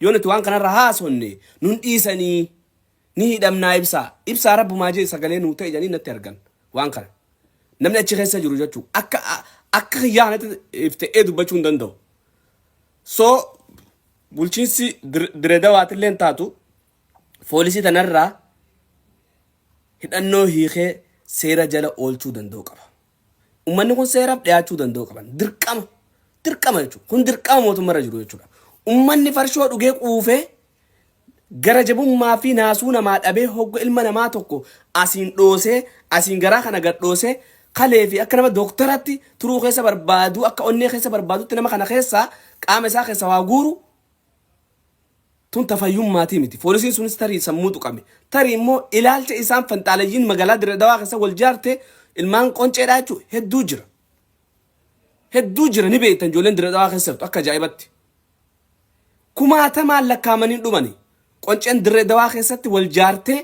Yoo nuti waan kanarra haasonne nun dhiisanii ni hidhamnaa ibsaa. Ibsaa rabbumaa jee sagalee nuu ta'e jedhanii natti argan waan kana. Namni achi keessa jiru jechuun akka akka kiyyaa kanatti ifta'ee dubbachuu hin danda'u. So bulchiinsi Diredawaatillee hin taatu foolisii tanarraa hidhannoo hiikee seera jala oolchuu danda'u qaba. Uummanni kun seeraaf dhiyaachuu danda'u qaban. Dirqama. Dirqama jechuudha. Kun dirqama mootummarra jiru jechuudha. Uummanni farshoo dhugee quufee gara jabummaa fi naasuu namaa dhabee hogga ilma namaa tokko asiin dhoosee asiin garaa kana gad dhoosee kalee fi akka nama dooktaratti turuu keessa barbaadu akka onnee keessa barbaadutti nama kana keessaa qaama isaa keessa waa guuru tun tafayyummaatii miti. Poolisiin sunis tarii sammuu tuqame. Tarii immoo ilaalcha isaan fanxaalayyiin magaalaa Dirree Dawaa keessa wal jaarte ilmaan qonceedhaa jechuudha hedduu jira. Hedduu jira ni beektan ijoolleen Dirree Dawaa keessa jirtu akka ajaa'ibatti. Kumaatamaan lakkaa'amanii dhumani. Qonceen Dirree Dawaa keessatti wal jaartee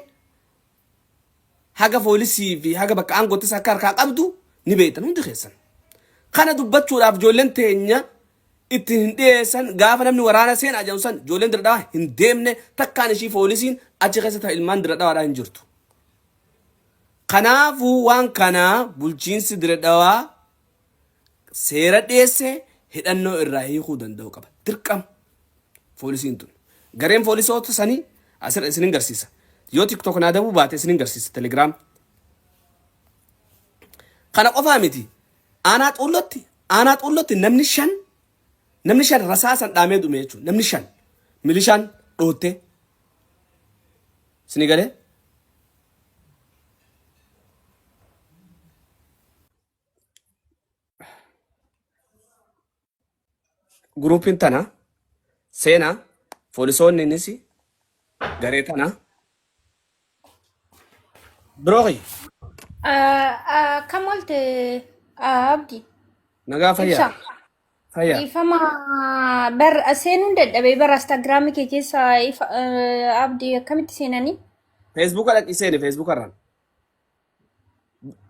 haga foolisii fi haga bakka aangootis akka harkaa qabdu ni beektan hundi keessan. Kana dubbachuudhaaf ijoolleen teenya itti hin dhiyeessan gaafa namni waraana seenaa jedhu san ijoolleen Dirree Dhawaa hin deemne takkaan ishii foolisiin achi keessa ta ilmaan Dirree Dhawaadhaa hin jirtu. Kanaafuu waan kana bulchiinsi Dirree Dhawaa seera dhiyeessee hidhannoo irraa hiikuu danda'u qaba. Dirqama foolisiin tun. Gareen foolisoota sanii asirra isinin garsiisa. Yoo TikTok naa dabuu baate isinin garsiisa Telegram. Kana qofaa miti. Aanaa xuullotti aanaa xuullotti namni shan rasaasan dhaamee dhume jechuudha. Namni shan milishaan dhoottee. Isinii galee? Guruupiin tana seenaa foolisoonniinis garee tana biroo kiyya Akkam oolte Abdi? Nagaa fayyaa. Ibsa. Fayyaa. Dhiifama bar seenuun dadhabee bara Instagiraamii kee keessa ifa Abdi akkamitti seenanii? Feesbuuka dhaqii seeni feesbuuka irraan.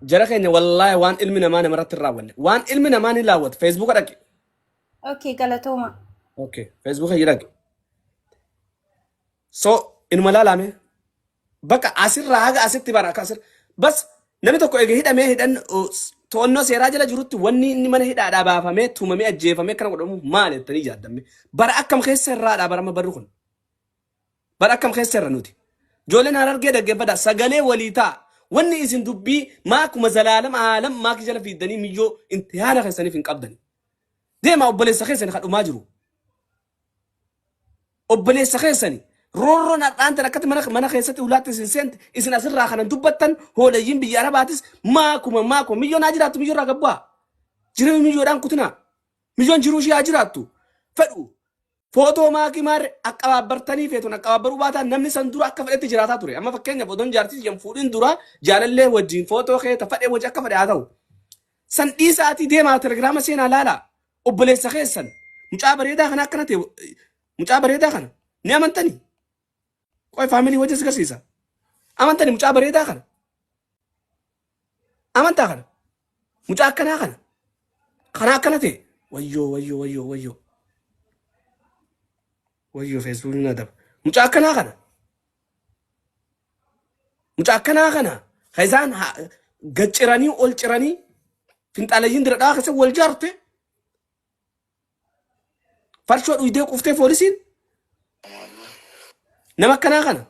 Jara keenya wallaahi waan ilmi namaa namarratti hin raawwanne. Waan ilmi namaa ni raawwatu. Feesbuuka dhaqi. Okay, galatooma. Okay. Feesbuuka kiyya dhaqi. So inuma laalame. Bakka asirraa haga asitti bara akka asirra. Bas namni tokko eega hidhamee hidhan to'annoo seeraa jala jirutti wanni inni mana hidhaadhaa baafamee tumamee ajjeefamee akkana godhamu maal jettanii yaaddamme. Bara akkam keessa irraadhaa bara amma barri kun. Bara akkam keessa irra nuti. Ijoolleen Harargee dhaggeeffadhaa sagalee walii ta'a. Wanni isin dubbii maakuma zalaalam aalam maaki jala fiiddanii miyyoo imtihaana keessaniif hin qabdani. Deemaa obboleessa keessani kadhumaa jiru. Obboleessa keessani roorroon har'aan tan akkatti mana mana keessatti ulaatti isin seente isin asirraa kanan dubbattan hoolayyiin biyya arabaatis maakuma maakuma miyyoon haa jiraattu miyyoo irraa gabbu'aa. Jireenya miyyoodhaan kutinaa. Miyyoon jiruu ishee haa jiraattu. Fedhu Footoo maakii maarre aqqabaabbartanii feetun aqqabaabbaruu baataan namni san dura akka fedhetti jiraataa ture. Amma fakkeenyaaf odoon jaartii tiyyan fuudhin dura jaalallee wajjin footoo kee ta fedhe wajji akka fedhe haa ta'u. San dhiisaatii deemaa telegiraama seenaa laalaa. Obboleessa keessan mucaa bareedaa kana akkana ta'e mucaa bareedaa kana ni amantanii? Qoy faamilii wajjin si garsiisa. Amantanii mucaa bareedaa kana? Amantaa kana? Mucaa akkanaa kana? Kana akkana ta'e? Wayyoo wayyoo wayyoo wayyoo. Wayyoo feesbuukni na daba. Mucaa akkanaa kana? Mucaa akkanaa kana? Ka isaan gad ciranii ol ciranii finxaalayyiin dira dhawaa keessa wal jaarte Farshoo dhuydee quuftee foolisiin nama akkanaa kana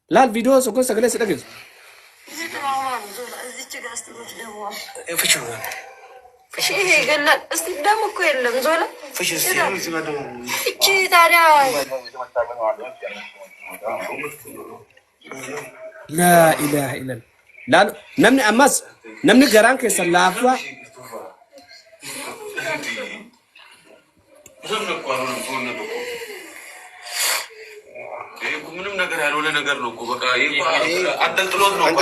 laal viidiyoo osoo sagalee si dhageessu. ደም እኮ የለም ዞላ እቺ ታዲያ Laa ilaaha illallah. Laal namni ammas namni garaan keessan laafaa ምንም ነገር ያልሆነ ነገር ነው እኮ በቃ ይሄ እኮ አንጠልጥሎት ነው እኮ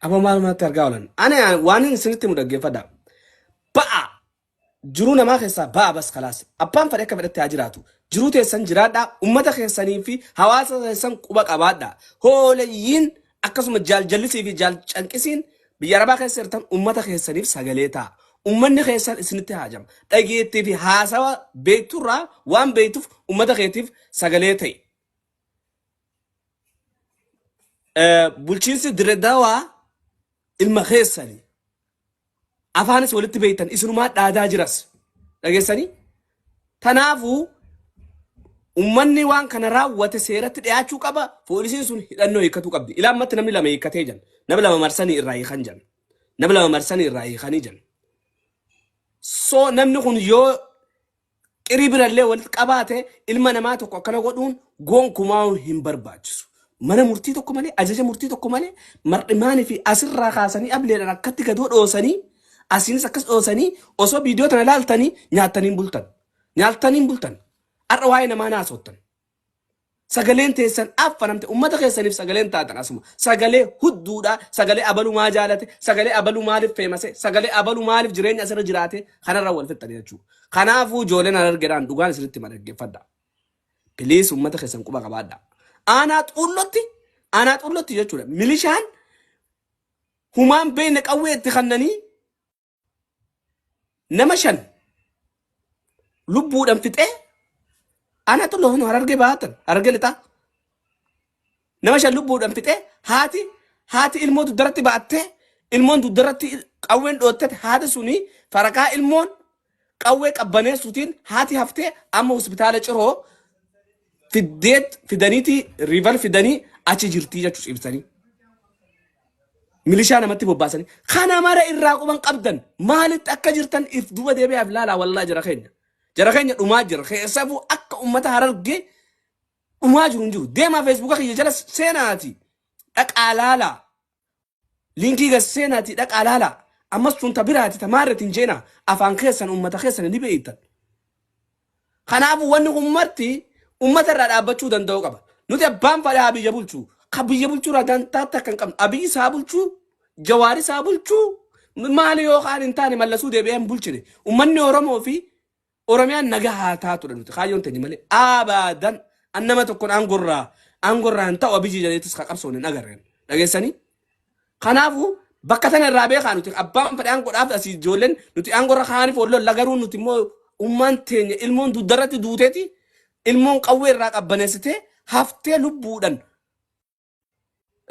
Aboo maal maaltti argaa oolan. Ani waan isinitti himu dhaggeeffadha. Ba'a Jiruu namaa keessaa ba'a bas kalaas. Abbaan fedhe akka fedhetti haa jiraatu. Jiruu teessan jiraadhaa, ummata keessanii fi hawaasa keessan quba qabaadhaa. Hoolayyiin akkasuma jaaljallisii fi jaalcanqisiin biyya arabaa keessa jirtan ummata keessaniif sagalee ta'a. Ummanni keessan isinitti haajama. Dhageettii fi haasawa beekturraa waan beektuuf ummata keetiif sagalee ta'i. Bulchiinsi Dirre Dawaa ilma keessani. Afaanis walitti beektan isinumaa dhaadaa jiras. Dhageessanii? Tanaafuu ummanni waan kana raawwate seeratti dhiyaachuu qaba. Poolisiin sun hidhannoo hiikkatuu qabdi. Ilaa ammatti namni lama hiikkatee jiran. Nama lama marsanii irraa hiikan jiran. Nama lama marsanii irraa hiikanii jiran. So namni kun yoo qirii birallee walitti qabaate ilma namaa tokko akkana godhuun gonkumaa hin barbaachisu. Mana murtii tokko malee, ajaja murtii tokko malee, mar'imaanii fi asirraa kaasanii ableedhaan akkatti gadoo dhoosanii, asiinis akkas dhoosanii osoo viidiyoo tana laaltanii nyaattanii hin bultan. Nyaattanii hin bultan. Har'a waa'ee namaa naasottan. Sagaleen teessan affanamte ummata keessaniif sagaleen taatan asuma. Sagalee hudduudha, sagalee abalu maa jaalate, sagalee abalu maaliif feemase, sagalee abalu maaliif jireenya asirra jiraate kanarra wal fixxan jechuudha. Kanaafuu ijoolleen harargedhaan dhugaan isinitti hima dhaggeeffadha. Please ummata keessan quba qabaadha. Aanaa xuullotti, aanaa xuullotti jechuudha. Milishaan humaan beekne qawwee itti kannanii nama shan lubbuudhaan fixee aanaa xulloo kun harargee baatan harargee lixaa nama shan lubbuudhaan fixee haati haati ilmoo dugdaratti baattee ilmoon dugdaratti qawween dhoottete haati suni farakaa ilmoon qawwee qabbaneessuutiin haati haftee amma hospitaala ciroo fiddeet fidaniiti riivar fidanii achi jirtii jechuus ibsanii. Milishaa namatti bobbaasanii. Kana mara irraa quban qabdan maalitti akka jirtan if duba deebi'aaf laalaa wallaa jara keenya. Jara keenya dhumaa jira. Keessafuu akka ummata harargee dhumaa jiru hin jiru. Deemaa feesbuuka kiyya jala seenaati. Dhaqaa laalaa. Liinkii gad seenaati dhaqaa laalaa. Ammas tun ta biraati ta maarreeti hin jeenaa. Afaan keessan ummata keessan ni beeytan. Kanaafuu wanni kun marti ummata irraa dhaabbachuu danda'uu qaba. Nuti abbaan fedhe haa biyya bulchu. Ka biyya bulchuu irraa dantaa takka hin qabnu. Abiyyi isaa bulchuu, Jawaar isaa bulchuu, maali yoo kaan hin taane mallasuu deebi'ee hin bulchine. Ummanni Oromoo fi Oromiyaan nagaa haa taatudha nuti kaayyoon teenya malee. Abaadan an nama tokkoon aangorraa aangorraa hin ta'u Abiyyi jedheetis ka qabsoon hin agarreen. Dhageessanii? Kanaafuu bakka tana irraa beekaa nuti abbaan fedhe aangoodhaaf asii ijoolleen nuti aangorra kaaniif wal lolla garuu nuti immoo ummaan teenya ilmoon dugdarratti duuteeti ilmoon qawwee irraa qabbaneessitee haftee lubbuudhaan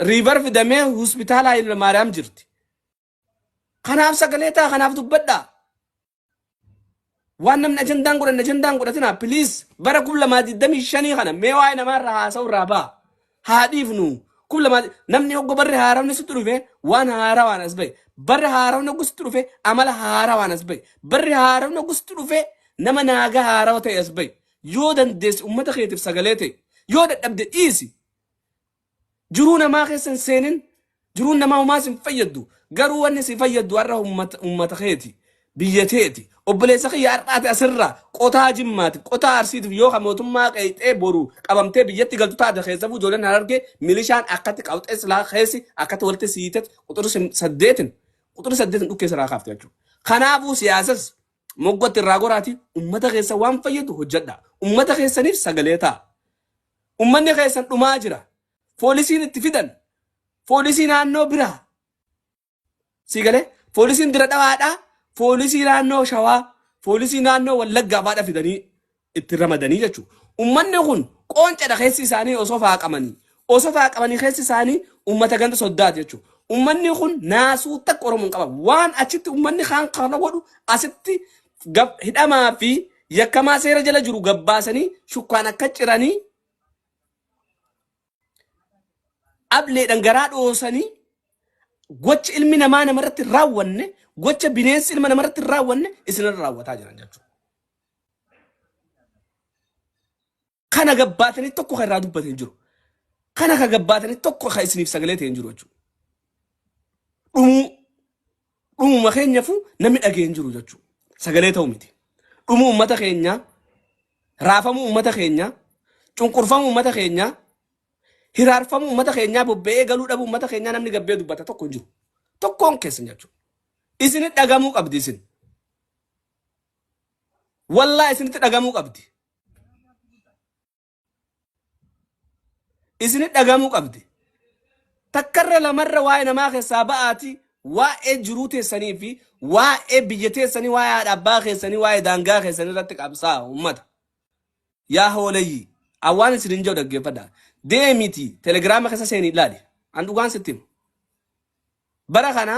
riivar fidamee hospitaala Hayila Maariyaam jirti. Kanaaf sagalee ta'a kanaaf dubbadhaa. Waan namni ajandaan godhanne ajandaan godhatina please bara 2025 kana mee waa'ee namaarra haasa'u irraa ba'a. Haa dhiifnu. 2000 namni hogga barri haarawni sitti dhufe waan haarawaan as bahe. Barri haarawni hogga sitti dhufe amala haarawaan as bahe. Barri haarawni hogga sitti dhufe nama naaga haarawa ta'e as bahe. Yoo dandeesse ummata keetiif sagalee ta'e. Yoo dadhabde dhiisi. Jiruu namaa keessa hin seenin. Jiruun namaa homaa si hin fayyaddu. Garuu wanni si fayyaddu har'a ummata, ummata keeti. Biyya teeti. Obboleessa kiyya har'aati asirraa qotaa jimmaatiif, qotaa arsiitiif yoo ka mootummaa qeeyxee boru qabamtee biyyatti galtu taate keessafuu ijoolleen harargee milishaan akkatti qawxee silaa keessi akkatti walitti siitet quxuri saddeetin quxuri saddeetin dhukkee siraa kaafte jechuudha. Kanaafuu siyaasas moggootti irraa goraati ummata keessa waan fayyadu hojjedha. Ummata keessaniif sagalee ta'a. Ummanni keessan dhumaa jira. Poolisiin itti fidan. Poolisii naannoo biraa. Sii galee? Poolisiin dira dhawaadhaa. Poolisii naannoo Shawaa. Poolisii naannoo Wallaggaa faadha fidanii itti ramadanii jechuudha. Ummanni kun qooncadha keessi isaanii osoo faaqamanii. Osoo faaqamanii keessi isaanii ummata ganda soddaati jechuudha. Ummanni kun naasuu takka Oromoon qaba. Waan achitti ummanni kaan kana godhu asitti hidhamaa fi yakkamaa seera jala jiru gabbaasanii shukkaan akka ciranii ableedhaan garaa dhoosanii gocha ilmi namaa namarratti hin raawwanne gocha bineensi ilma namarratti hin raawwanne isinirra raawwataa jiran jechuudha. Kana gabbaatanii tokko kan irraa dubbate hin jiru. Kana kan gabbaatanii tokko kan isiniif sagalee ta'e hin jiru jechuudha. Dhumuu dhumuma keenyafu namni dhagee hin jiru jechuudha. Sagalee ta'u miti. Dhumuu uummata keenyaa, raafamuu uummata keenyaa, cunqurfamuu uummata keenyaa, hiraarfamuu uummata keenyaa, bobba'ee galuu dhabuu uummata keenyaa namni gabbee dubbata tokko hin jiru. Tokkoon keessan jechuudha. Isin dhagamuu qabdi isin. Wallaa isinitti dhagamuu qabdi. Isinitti dhagamuu qabdi. Takkarra lamarra waa'ee namaa keessaa ba'aati waa'ee jiruu teessanii fi waa'ee biyya teessanii waa'ee haadha abbaa keessanii waa'ee daangaa keessanii irratti qabsaa uummata. Yaa hooleyyii awwaan isin hin jedhu dhaggeeffadha. Deemiti telegiraama keessa seenii ilaali. An dhugaan sitti hima. Bara kana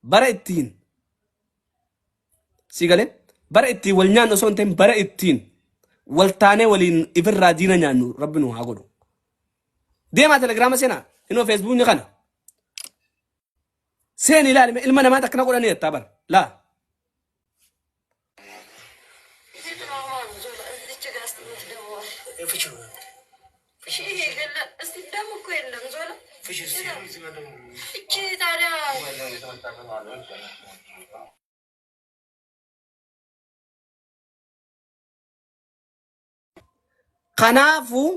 bara ittiin si galee bara ittiin wal nyaannu osoo hin ta'in bara ittiin wal taanee waliin ifirraa diina nyaannu rabbi nu haa godhu. Deemaa telegiraama seenaa inoo feesbuukni kana seeni ilaali ilma namaatti akkana godhanii jettaa bara laa. Kanaafuu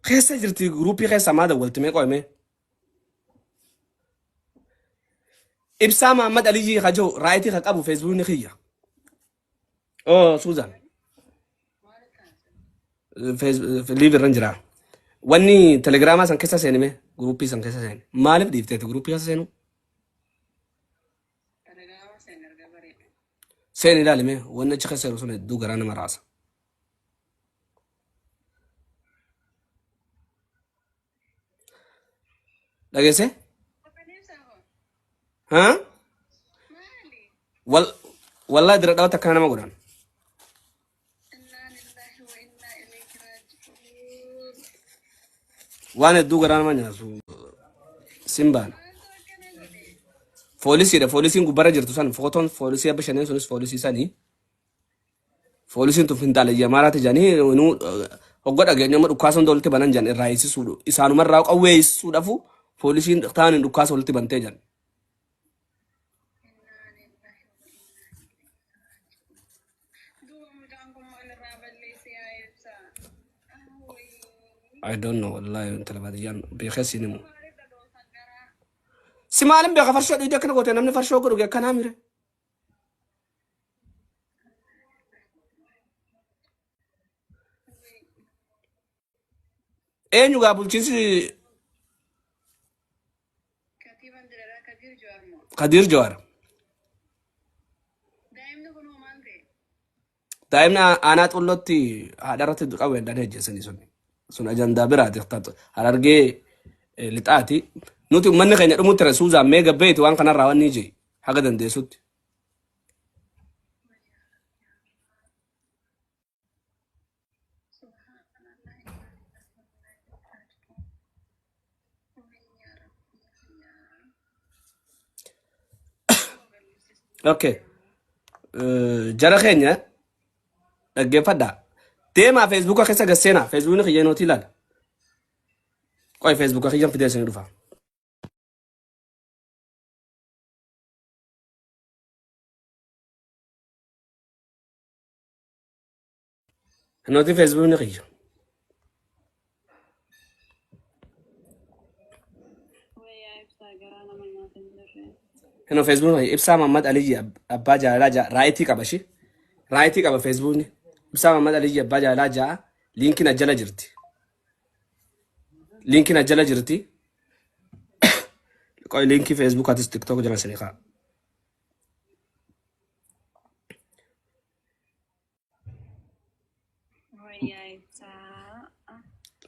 keessa jirti guruupii keessa maa dawwalti mee qo'ame. Ibsaa Mahammad Aliyyii ka jiru raayitii ka qabu feesbuukni kiyya. Oo Suuzaan. Liiv irra jira. Wanni telegiraamaa san keessa seenime guruupii san keessa seeni. Maaliif dhiifteeti guruupii keessa seenu? Seeni ilaali mee wanni achi keessa jiru sun hedduu garaa nama raasa. Dhageesse? Haa? Wal wallahi dira dhawata akkana nama godhan. Waan hedduu garaa nama nyaatu simbaan. Foolisiidha. Foolisiin gubbarra jirtu san footoon foolisii abba shaneen sunis foolisii sanii. Foolisiin tun finxaaleyyi Amaaraati jedhanii nuu hogga dhageenye amma dhukkaasa hunda walitti banan jedhan irraa hiisisuu isaanumarraa qawwee hiisisuudhafu foolisiin taaniin dhukkaasa walitti bantee jedhan. I don't know wallahi intala baadiyyaan beekee siin himu. Si maalin beeka farshoo dhiidee akkana goote namni farshoo godhu akkanaa mire. Eenyu gaa bulchiinsi Kadiir Jawaar. Daa'imni aanaa xullootti haadha irratti qabu heddan hojjeessanii sun. Sun ajandaa biraati. Harargee lixaati. Nuti uummanni keenya dhumutti jira Suuzaan mee gabbeeti waan kanarraa wanni ije haga dandeessutti. Okay. Jara keenya dhaggeeffadhaa. Deemaa feesbuuka keessa gad seenaa. Feesbuukni kiyya nootii ilaala. Qoy feesbuuka kiyyan fidee isinii dhufa. Nootii feesbuukni kiyya. Hinoo feesbuukni kiyya Ibsaa Mahammad Aliyyi Abbaa Jaalalaa ja'a raayitii qaba shi. Raayitii qaba feesbuukni. Ibsaa Mahammad Aliyyi Abbaa Jaalalaa ja'a liinkiin ajjala jirti. Liinkiin ajjala jirti. Qoy liinkii feesbuukaatis tiktook jala isinii kaa'a.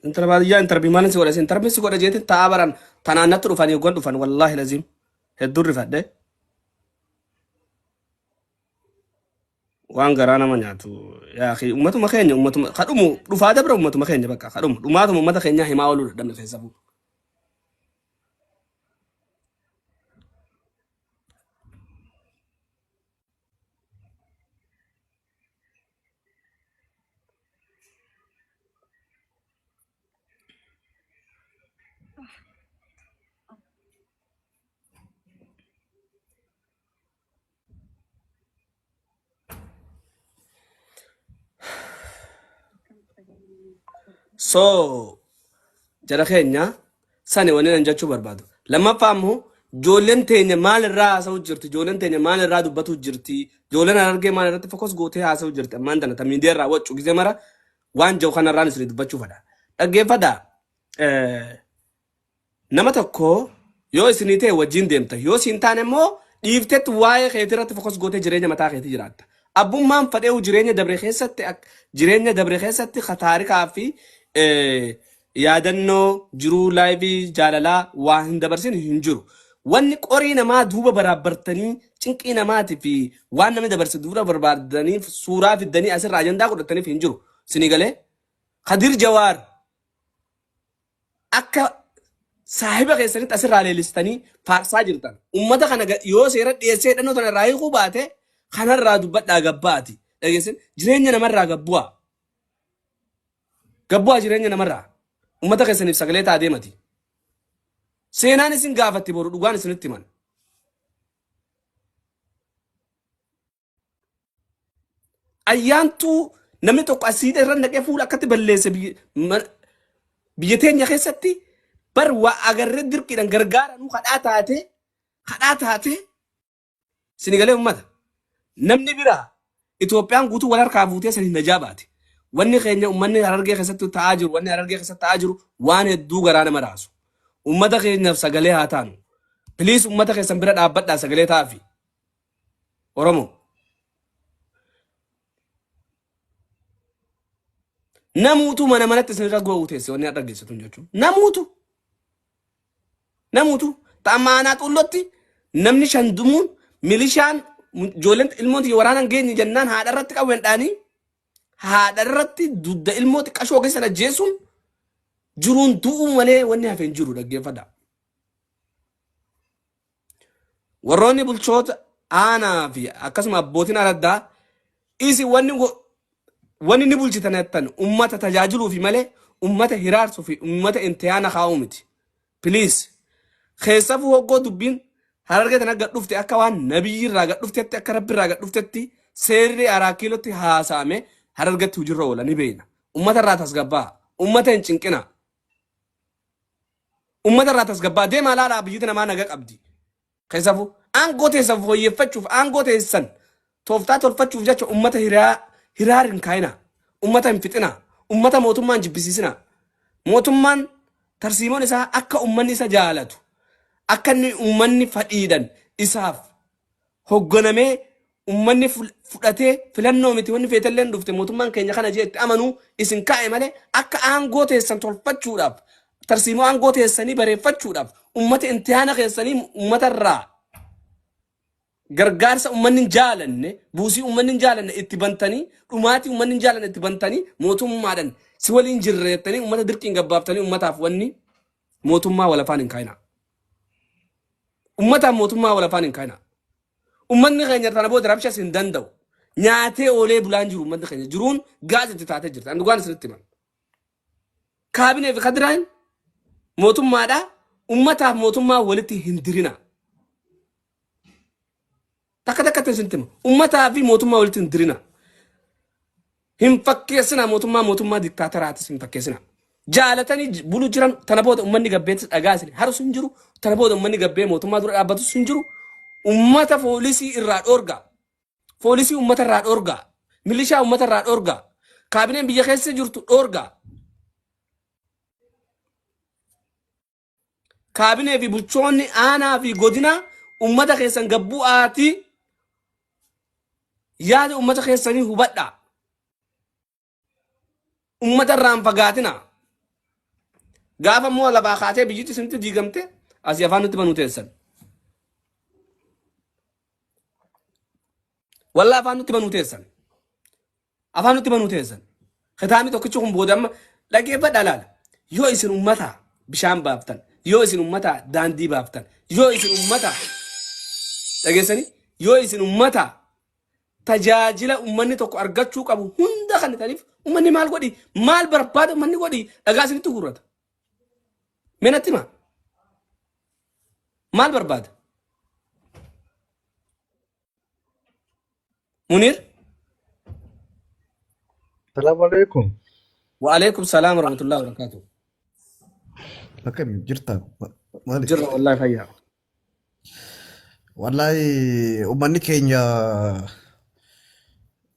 Intala baadiyyaa intarbii maalin si godha si intarbii si godha jeetin ta'aa baran tanaan natti dhufanii hoggan dhufan wallaahi laziim hedduun rifadhe waan garaa nama nyaatu yaa akhi ummatuma keenya ummatuma kadhumu dhufaa dabra ummatuma keenya bakka kadhumu dhumaatuma ummata keenyaa himaa ooluu dadhabne keessafuu. So jara keenya sani wanni nan jechuu barbaadu. Lammaffaa immoo Ijoolleen teenya maal irraa haasa'u jirti? Ijoolleen teenya maal irraa dubbatu jirti? Ijoolleen Harargee maal irratti focus gootee haasa'u jirti? Ammaan tana ta miidiyaa irraa waccu gizee mara waan jiru kanarraan isin dubbachuu fedha. Dhaggeeffadhaa. Nama tokko yoo isinii ta'e wajjin deemta. Yoo siin taane immoo dhiiftetti waa'ee keetii irratti focus gootee jireenya mataa keetii jiraatta. Abbummaan fadheewu jireenya dabre keessatti jireenya dabre keessatti ka taarikaa fi yaadannoo jiruu life jaalalaa waa hin dabarsin hin jiru. Wanni qorii namaa duuba baraabbartanii cinqii namaatii fi waan namni dabarse duuba barbaadanii suuraa fiddanii asirraa ajandaa godhataniif hin jiru. Sinii galee Kadir Jawaar akka saahiba keessanitti asirraa leellistanii faarsaa jirtan. Ummata kana yoo seera dhiyeessee hidhannoo tana irraa hiikuu baate kanarraa dubbadhaa gabbaati. Dhageessin jireenya namarraa gabbu'aa. Gabbu'aa jireenya namarraa. Ummata keessaniif sagalee ta'a deemati. Seenaan isin gaafatti boru dhugaan isinitti himan. Ayyaantuu namni tokko asiidha irra naqee fuula akkatti balleesse biyya teenya keessatti bar waa agarree dirqiidhaan gargaaranuu kadhaa taate kadhaa taate sinigalee ummata namni biraa Itoophiyaan guutuu wal harkaa fuutee saniif najaa baate. Wanni keenya ummanni Harargee keessatti ta'aa jiru wanni Harargee keessatti ta'aa jiru waan hedduu garaa nama raasu. Ummata keenyaaf sagalee haa taanu. Please ummata keessan bira dhaabbadhaa sagalee ta'aafi. Oromoo. Namuutu mana manatti isinirra go'uu teesse wanni har'a geessitu jechuun. Namuutu. Namuutu. Ta'amma aanaa xullotti namni shan dumuun milishaan ijoolleen ilmoon tiyya waraana hin geenye jennaan haadha irratti qawween dhaanii haadha irratti dugda ilmoo xiqqashoo keessan ajjeesuun jiruun du'uu malee wanni hafe hin jiru dhaggeeffadha. Warroonni bulchoota aanaa fi akkasuma abbootiin araddaa isin wanni wanni ni bulchitan jettan ummata tajaajiluu fi malee ummata hiraarsuu fi ummata imtihaana kaa'uu miti. Please keessafuu hoggoo dubbiin Harargee tana gad dhufte akka waan nabiyyi irraa gad dhuftetti akka rabbi irraa gad dhuftetti seerri araa kiilootti haasa'ame Harargetti hojirra oola ni beekna. Ummata irraa tasgabbaa. Ummata hin cinqina. Ummata irraa tasgabbaa deemaa laalaa biyyi namaa naga qabdi. Keessafuu aangoo teessan fooyyeffachuuf aangoo teessan tooftaa tolfachuuf jecha ummata hiraa hiraar hin kaayina. Ummata hin fixina. Ummata mootummaan jibbisiisina. Mootummaan tarsiimoon isaa akka ummanni isa jaalatu akka inni ummanni fadhiidhan isaaf hogganamee ummanni fudhatee filannoo miti wanni feetelleen dhufte mootummaan keenya kana jee itti amanuu isin kaa'e malee akka aangoo teessan tolfachuudhaaf tarsiimoo aangoo teessanii bareeffachuudhaaf ummata imtihaana keessanii ummata irraa gargaarsa ummanni hin jaalanne buusii ummanni hin jaalanne itti bantanii dhumaatii ummanni hin jaalanne itti bantanii mootummaadhaan si waliin jirra jettanii ummata dirqiin gabbaaftanii ummataaf wanni mootummaa wal afaan hin kaa'inaa. Ummataaf mootummaa wal afaan hin kaa'inaa. Ummanni keenya tana booda rabshas hin danda'u. Nyaatee oolee bulaan jiru ummanni keenya jiruun gaaz itti taatee jirti. Ani dhugaan isinitti himan. Kaabinee fi kadiraan mootummaadha. Ummataaf mootummaa walitti hin dirina. Takka takkatti isinitti hima. Ummataa fi mootummaa walitti hin dirina. Hin fakkeessinaa mootummaa mootummaa diktaataraatis hin fakkeessinaa. Jaalatanii bulu jiran tana booda ummanni gabbeettis dhagaa isin harus hin jiru. Tana booda ummanni gabbee mootummaa dura dhaabbatus hin jiru. Ummata poolisii irraa dhoorgaa. Poolisii ummata irraa dhoorgaa. Milishaa ummata irraa dhoorgaa. Kaabineen biyya keessa jirtu dhoorgaa. Kaabinee fi bulchoonni aanaa fi godinaa ummata keessan gabbu'aatii yaada ummata keessanii hubadhaa. Ummata irraa hin fagaatinaa. Gaafa immoo lafaa kaatee biyyittii isinitti diigamte asii afaan nutti banuu teessan. Wallaa afaan nutti banuu teessan. Afaan nutti banuu teessan. Kitaabni tokkichi kun booda amma dhageeffadhaa laala. Yoo isin ummata bishaan baaftan, yoo isin ummata daandii baaftan, yoo isin ummata dhageessanii, yoo isin ummata tajaajila ummanni tokko argachuu qabu hunda kan ta'aniif ummanni maal godhi maal barbaada ummanni godhi dhagaa isinitti gurrata. Mee natti himaa. Maal barbaada? Munir? Salaamu alaikum. Wa alaikum salaam wa rahmatullahi wa barakatuh. Akkam jirta? Maali? Jirra wallahi fayyaa. Wallaahi uummanni keenya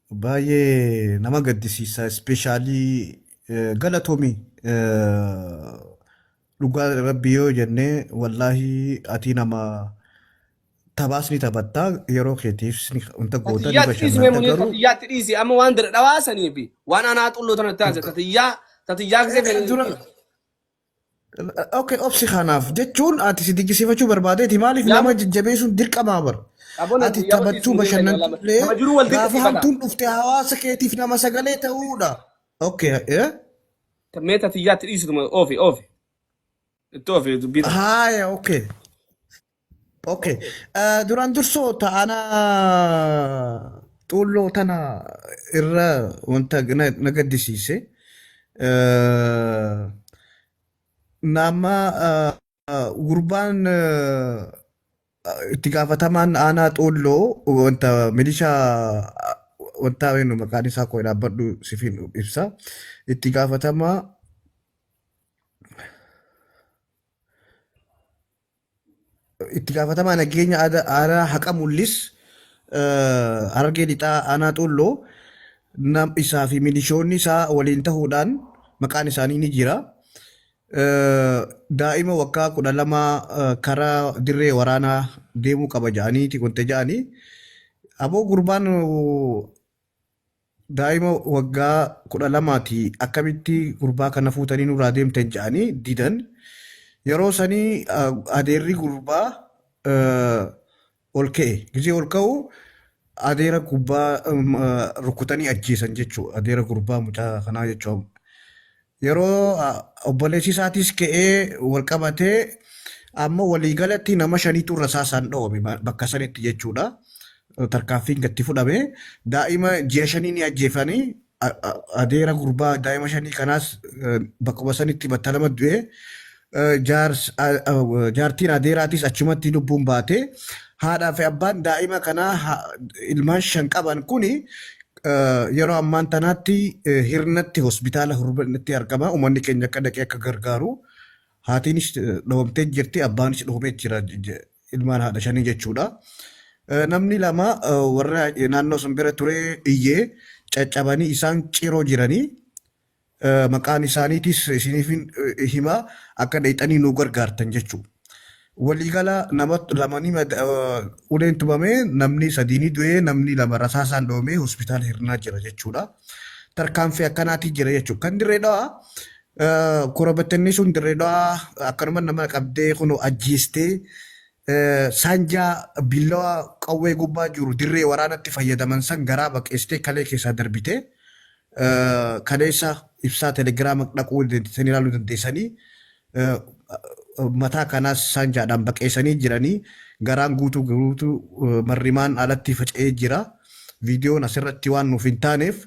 baay'ee nama gaddisiisa. Especially galatoomii dhugaa rabbi yoo jennee, wallaahi ati nama taphaas ni taphattaa, yeroo keetiif wanta goota ni Tatiyyaatti dhiisi mee bashannanta Muniir, garuu tatiyyaatti dhiisi. Amma waan dire dhawaasanii fi waan anaa xulloo tana taasise tatiyyaa tatiyyaa gisee fedhe. Dura. Okay, obsi kanaaf jechuun ati si dinqisiifachuu barbaadeeti. Maaliif Yaa nama jajjabeessuun dirqamaa bara. Aboon Ati tatiyyaa taphachuu dhiisi Muniir keenya. bashannantullee Nama jiruu wal gaafa dinqisiifata. hamtuun dhufte hawaasa keetiif nama sagalee ta'uudha. Okay, eh? Mee tatiyyaatti dhiisituma oofi oofi. Itti oofi dubbii tana. Haaya, okay. Okay. Duraan dursoo ta'ana xuulloo tana irra wanta na gaddisiise. Nama gurbaan itti gaafatamaan aanaa xuulloo wanta milishaa wanta eenyu maqaan isaa koo dhaabbadhu sifiin ibsa. Itti gaafatamaa itti gaafatamaa nageenya aanaa Haqa Mul'is Harargee Lixaa aanaa Xuulloo nam isaa fi milishoonni isaa waliin ta'uudhaan maqaan isaanii ni jira. Daa'ima waggaa 12 karaa dirree waraanaa deemuu qaba jedhaniiti wanta jedhanii. Aboo, gurbaan daa'ima waggaa 12ti, akkamitti gurbaa kana fuutanii nurraa deemtan jedhanii didan. Yeroo sanii adeerri gurbaa ol ka'e. Gizee ol ka'u adeera gurbaa rukutanii ajjeesan jechuudha. Adeera gurbaa mucaa kanaa jechuudha. Yeroo obboleessi isaatis ka'ee wal qabatee amma waliigalatti nama shaniitu rasaasaan dhawame bakka sanitti jechuudha. Tarkaanfiin gatti fudhame. Daa'ima ji'a 5 ni ajjeefanii, adeera gurbaa daa'ima 5 kanaas bakkuma sanitti battalama du'e. Jaartiin adeeraatis achumatti lubbuun baate. Haadhaa fi abbaan daa'ima kanaa ilmaan shan qaban kuni yeroo ammaan tanaatti Hirnatti, hospitaala Hirnatti argama. Uummanni keenya akka dhaqee akka gargaaru. Haatiinis dhawamtee jirti, abbaanis dhawamee jira, ilmaan haadha shanii jechuudha. Namni lama warra naannoo sun bira ture iyyee caccabanii isaan ciroo jiranii. Maqaan isaaniitis isiniif hima, akka dhaqxanii nu gargaartan jechuudha. Waliigala nama lamanii uleen tumamee, namni sadii ni du'ee, namni lama rasaasaan dhoomee hospitaala Hirnaa jira jechuudha. Tarkaanfii akkanaatii jira jechuudha. Kan Dirree Dhawaa korabattanni sun Dirree Dhawaa akkanuma nama qabdee kun ajjeestee, saanjaa billawa qawwee gubbaa jiru dirree waraanatti fayyadaman san garaa baqeessitee kalee keessaa darbite. Kaleessa ibsaa Telegiraama dhaquu dandeessanii ilaaluu dandeessanii, mataa kanaas saanjaadhaan baqeessanii jiranii, garaan guutuu guutuu marrimaan alatti faca'ee jira. Viidiyoon asirratti waan nuuf hin taaneef,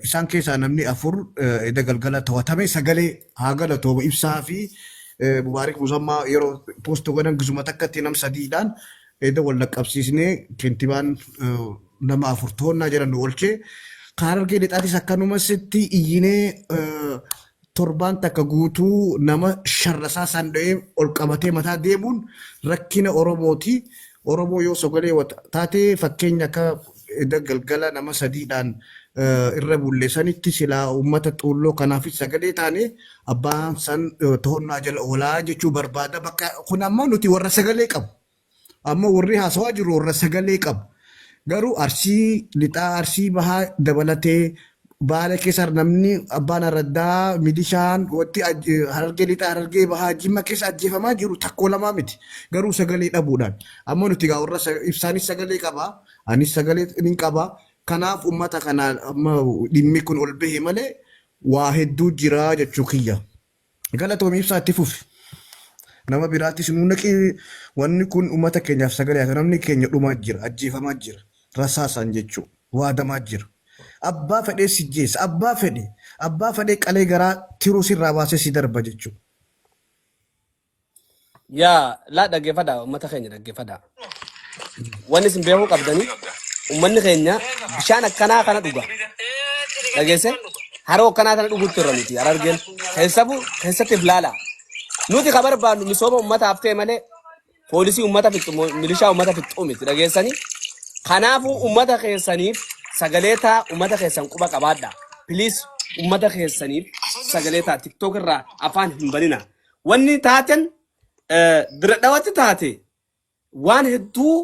isaan keessaa namni afur eda galgala to'atame. Sagalee haa galatooma ibsaa fi Mubaarik Musammaa yeroo post godhan gizuma takkatti nam sadiidhaan eda wal dhaqqabsiisnee kentibaan nama afur to'annaa jedhan nu oolchee. Kan Harargee Lixaatis akkanumasitti iyyinee torbaan takka guutuu nama sharrasaa san dha'ee ol qabatee mataa deemuun rakkina Oromooti. Oromoo yoo sagalee taate, fakkeenya akka eda galgala nama sadiidhaan irra bulle sanitti silaa uummata xuulloo kanaafis sagalee taane abbaan san to'annaa jala oolaa jechuu barbaada. Bakka kun ammoo nuti warra sagalee qabu. Amma warri haasawaa jiru warra sagalee qabu. Garuu Arsii Lixaa, Arsii Bahaa dabalatee Baale keessa namni abbaan araddaa milishaan wanti Harargee Lixaa, Harargee Bahaa, Jimma keessa ajjeefamaa jiru takkoo lamaa miti. Garuu sagalee dhabuudhaan. Ammoo nuti gaa warra ibsaanis sagalee qaba. Anis sagalee ni qaba. Kanaaf uummata kana amma dhimmi kun ol bahe malee waa hedduu jira jechuu kiyya. Galatoomii ibsaa, itti fufi. Nama biraattis nu naqi. Wanni kun uummata keenyaaf sagalee haa ta'u. Namni keenya dhumaa jira, ajjeefamaa jira, rasaasaan jechuu waadamaa jira. Abbaa fedhee si jeessa, abbaa fedhe, abbaa fedhee qalee garaa tiruu sirraa baasee si darba jechuudha. Yaa laa, dhaggeeffadhaa, uummata keenya dhaggeeffadhaa. Wanni isin beekuu qabdanii, uummanni keenya bishaan akkanaa kana dhuga. Dhageesse, haroo akkanaa kana dhuguutti irra nuti Harargeen keessabuu keessatti ilaala. Nuti ka barbaannu misooma uummataaf ta'e malee Poolisii uummata fixxu milishaa uummata fixxuu miti dhageessanii. Kanaafuu uummata keessaniif sagalee ta'a uummata keessan quba qabaadha. Please uummata keessaniif sagalee ta'a. TikTok irraa afaan hin banina. Wanni taaten dira dhawatti taate waan hedduu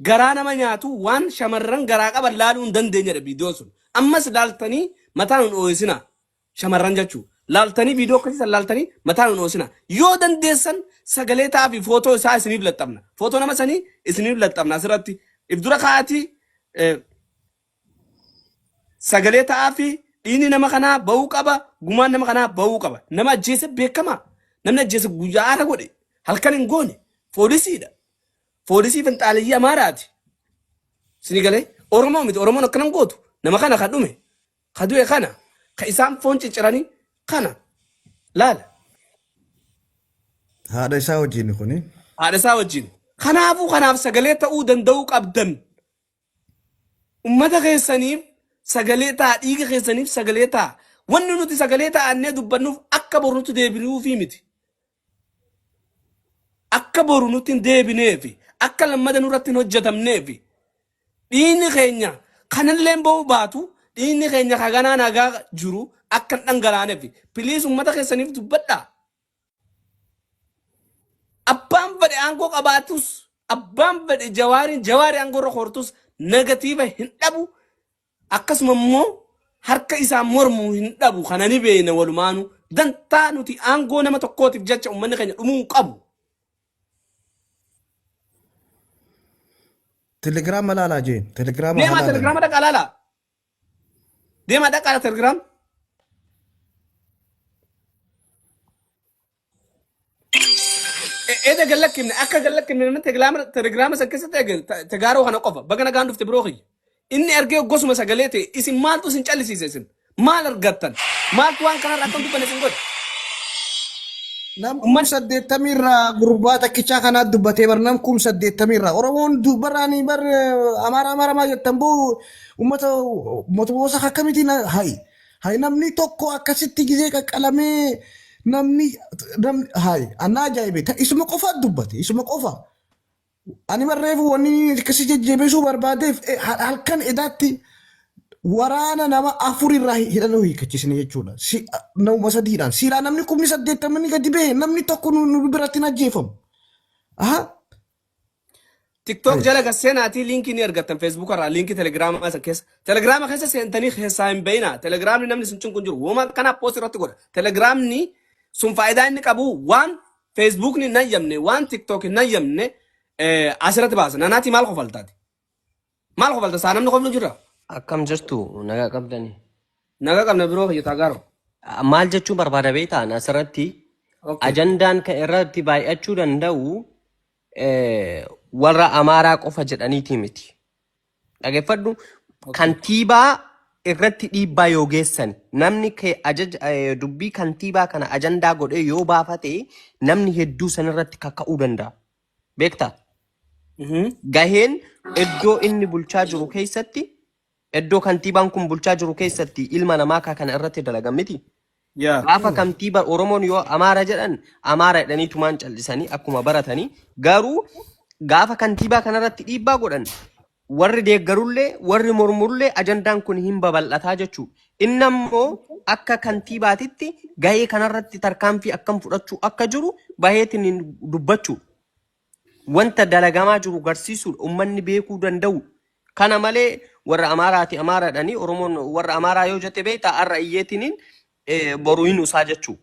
garaa nama nyaatu waan shamarran garaa qaban laaluu hin dandeenyedha viidiyoon sun. Ammas laaltanii mataan hin ooyisina shamarran jechuu. Laaltanii viidiyoo akkasii san laaltanii mataan hin ooyisina. Yoo dandeessan sagalee ta'aa fi footoo isaa isiniif laxxabna. Footoo nama sanii isiniif laxxabna asirratti. If dura kaa'atii sagalee ta'aa fi dhiigni nama kanaa ba'uu qaba, gumaan nama kanaa ba'uu qaba. Nama ajjeese beekamaa. Namni ajjeese guyyaa haara godhe halkan hin goone poolisiidha. Poolisii finxaaleyyii Amaaraati. Sini galee Oromoo miti Oromoon akkana hin gootu. Nama kana ka dhume ka du'e kana ka isaan foon cicciranii kana laala. Haadha isaa wajjin kuni. Haadha isaa wajjin. Kanaafuu kanaaf sagalee ta'uu danda'uu qabdan. Ummata keessaniif sagalee ta'a, dhiiga keessaniif sagalee ta'a. Wanni nuti sagalee ta'annee dubbannuuf akka boru nutti deebinuufii miti. Akka boru nutti hin deebineefi, akka lammada nurratti hin hojjetamneefi. Dhiigni keenya kanallee ba'uu baatu dhiigni keenya kaganaa nagaa jiru akka hin dhangalaanefi. Please ummata keessaniif dubbadhaa. Abbaan fedhe aangoo qabaatus, abbaan fedhe jawaariin jawaari aangoo irra koortus negative hin dhabu. Akkasuma immoo harka isaa mormu hin dhabu. Kana ni beekna walumaanu. Dantaa nuti aangoo nama tokkootiif jecha uummanni keenya dhumuu hin qabu. Telegiraama laalaa jeen. Telegiraama Deemaa haa laalan. telegiraama dhaqaa laalaa. Deemaa dhaqaa telegiraam. Eeda gallakkifne akka gallakkifne namni telegiraama san keessatti eege tegaaroo kana qofa baga nagaan dhufte biroo kiyya. Inni argee gosuma sagalee ta'e isin maaltu isin callisiise isin maal argattan maaltu waan kanarra akka hin dubbanne isin godhe. Nam 80,000 irraa gurbaa takkichaa kanaa dubbatee bar nam 80,000 irraa Oromoon dubbaraanii bar Amaara Amaara maa jettan boo uummata mootummoota akkamitiin hayi hayi namni tokko akkasitti gizee qaqqalamee namni namni hayi annaa ajaa'ibe isuma qofa dubbate isuma qofa Ani barreefu wanni akkasii jajjabeessuu barbaadeef halkan edaatti waraana nama afur irraa hidhannoo hiikkachiisne jechuudha. Nama sadiidhaan. Silaa namni 80,000 gadi bahe namni tokko nu biratti hin ajjeefamu. Aha. TikTok jala gad seenaatii liinkii ni argattan Facebook irraa liinkii Telegiraamaa san keessa. Telegiraama keessa seentanii keessaa hin bayinaa. Telegiraamni namni isin cinqu hin jiru. Woma akkanaa post irratti godha. Telegiraamni sun faayidaa inni qabu waan Facebookni hin hayyamne waan TikTok hin hayyamne asirratti baasa. Nanaatii maal kofaltaati? Maal kofalta? Saa namni koflu jira. Akkam jirtu nagaa qabdani? Nagaa qabna biroo kiyya taagaaro. Maal jechuun barbaada beektaa asirratti ajandaan kan irratti baay'achuu danda'u warra Amaaraa qofa jedhaniiti miti. Dhageeffadhu kantiibaa irratti dhiibbaa yoo geessan namni kee ajaja dubbii kantiibaa kana ajandaa godhee yoo baafate namni hedduu sanirratti kaka'uu danda'a. Beektaa? Gaheen iddoo inni bulchaa jiru keessatti iddoo kantiibaan kun bulchaa jiru keessatti ilma namaa ka kana irratti dalagan miti. Gaafa kantiiba Oromoon yoo Amaara jedhan Amaara jedhanii tumaan callisanii akkuma baratanii garuu gaafa kantiibaa kanarratti dhiibbaa godhan warri deeggarullee warri mormullee ajandaan kun hin babal'ataa jechuudha. Inni ammoo akka kantiibaatitti gahee kanarratti tarkaanfii akkam fudhachuu akka jiru baheetiin hin dubbachuu. Wanta dalagamaa jiru garsiisuudha ummanni beekuu danda'u. Kana malee warra Amaaraati Amaara jedhanii Oromoon warra Amaaraa yoo jette beektaa har'a iyyeetiniin boru hin usaa jechuu.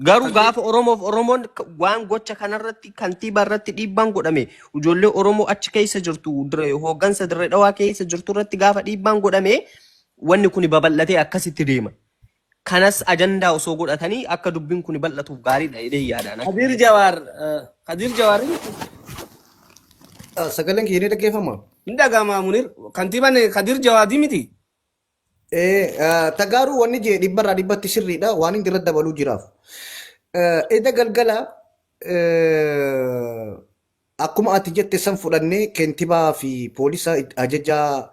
Garuu gaafa Oromoof Oromoon waan gocha kanarratti kantiibaa irratti dhiibbaan godhame ijoollee Oromoo achi keessa jirtu hooggansa dirree dhawaa keessa jirtu irratti gaafa dhiibbaan godhame wanni kun babal'atee akkasitti deema. Kanas ajandaa osoo godhatanii akka dubbiin kun bal'atuuf gaariidha jedhee yaadaan. Akka Kadir Jawaar Kadir Jawaar Sagaleen kiyya ni dhaggeeffama. Hin dhaga'ama Munir. Kantiibaan Kadir Jawaadii miti. Tagaaruu wanni jee dhibbarraa dhibbatti sirriidha waan inni irratti dabaluu jiraaf. Eda galgala akkuma ati jette san fudhannee kentibaa fi poolisa ajajaa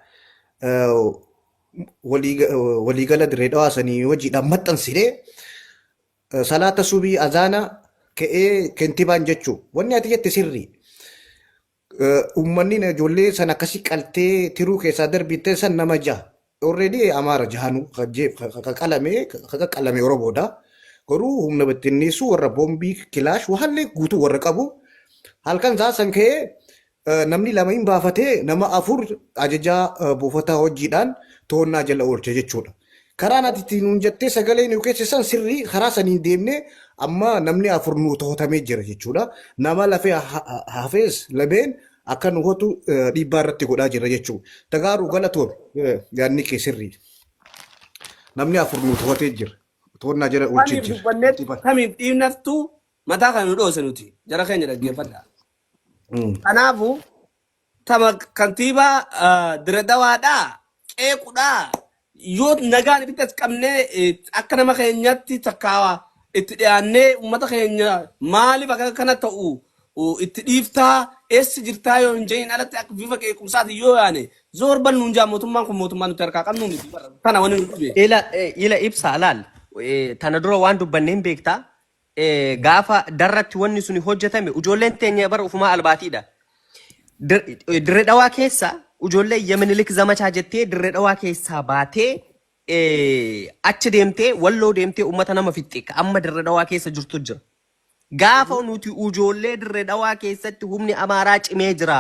waliigala dirree dhawaa sanii hojiidhaan maxxansine salaata subii azaana Ka'ee kentibaan jechuu. Wanni ati jette sirrii. Uummanni ijoollee san akkasii qaltee tiruu keessaa darbitee san nama jaha. Already Amaara jahanuu ka qalame ka qalame Oromoodha. Garuu humna bittinneessuu warra boombii kilaash wahaallee guutuu warra qabu. Halkan isaa san ka'ee namni lama hin baafatee nama afur ajajaa buufataa hojiidhaan to'annaa jala oolche jechuudha. Karaan ati ittiin nuun jettee sagalee nu keessisan sirrii karaa saniin deemnee amma namni afur nu to'atamee jira jechuudha. Nama lafee hafees lameen akka nu hotu dhiibbaa irratti godhaa jira jechuudha. Tagaaruu galatoon yaadni kee sirrii. Namni afur nu to'atee jira. To'annaa jala oolchee Kamiif jira. dubbanneet kamiif dhiibnaftuu mataa kana nu dhoose nuti jara keenya dhaggeeffadha. Kanaafuu tama kantiibaa Dirre Dawaadhaa qeequdhaa yoo nagaan ibitti as qabnee akka nama keenyatti takkaa itti dhiyaannee uummata keenya maaliif akka kana ta'u itti dhiiftaa eessi jirtaa yoo hin jedhin alatti akka bifa qeequmsaati yoo yaane zoor bannu hin jaa mootummaan kun mootummaa nuti harkaa qabnu miti kana wanni nu dhibe. Ila ila ibsa laal tana dura waan dubbanneen beektaa gaafa darratti wanni suni hojjetame ijoolleen teenya bara ufumaa albaatiidha. Dirree Dhawaa keessa ijoollee Yemenilik zamachaa jettee Dirree Dhawaa keessaa baatee achi deemtee Walloo deemtee uummata nama fixxe ka amma Dirree Dhawaa keessa jirtu jira. Gaafa nuti ijoollee Dirree Dhawaa keessatti humni Amaaraa cimee jira.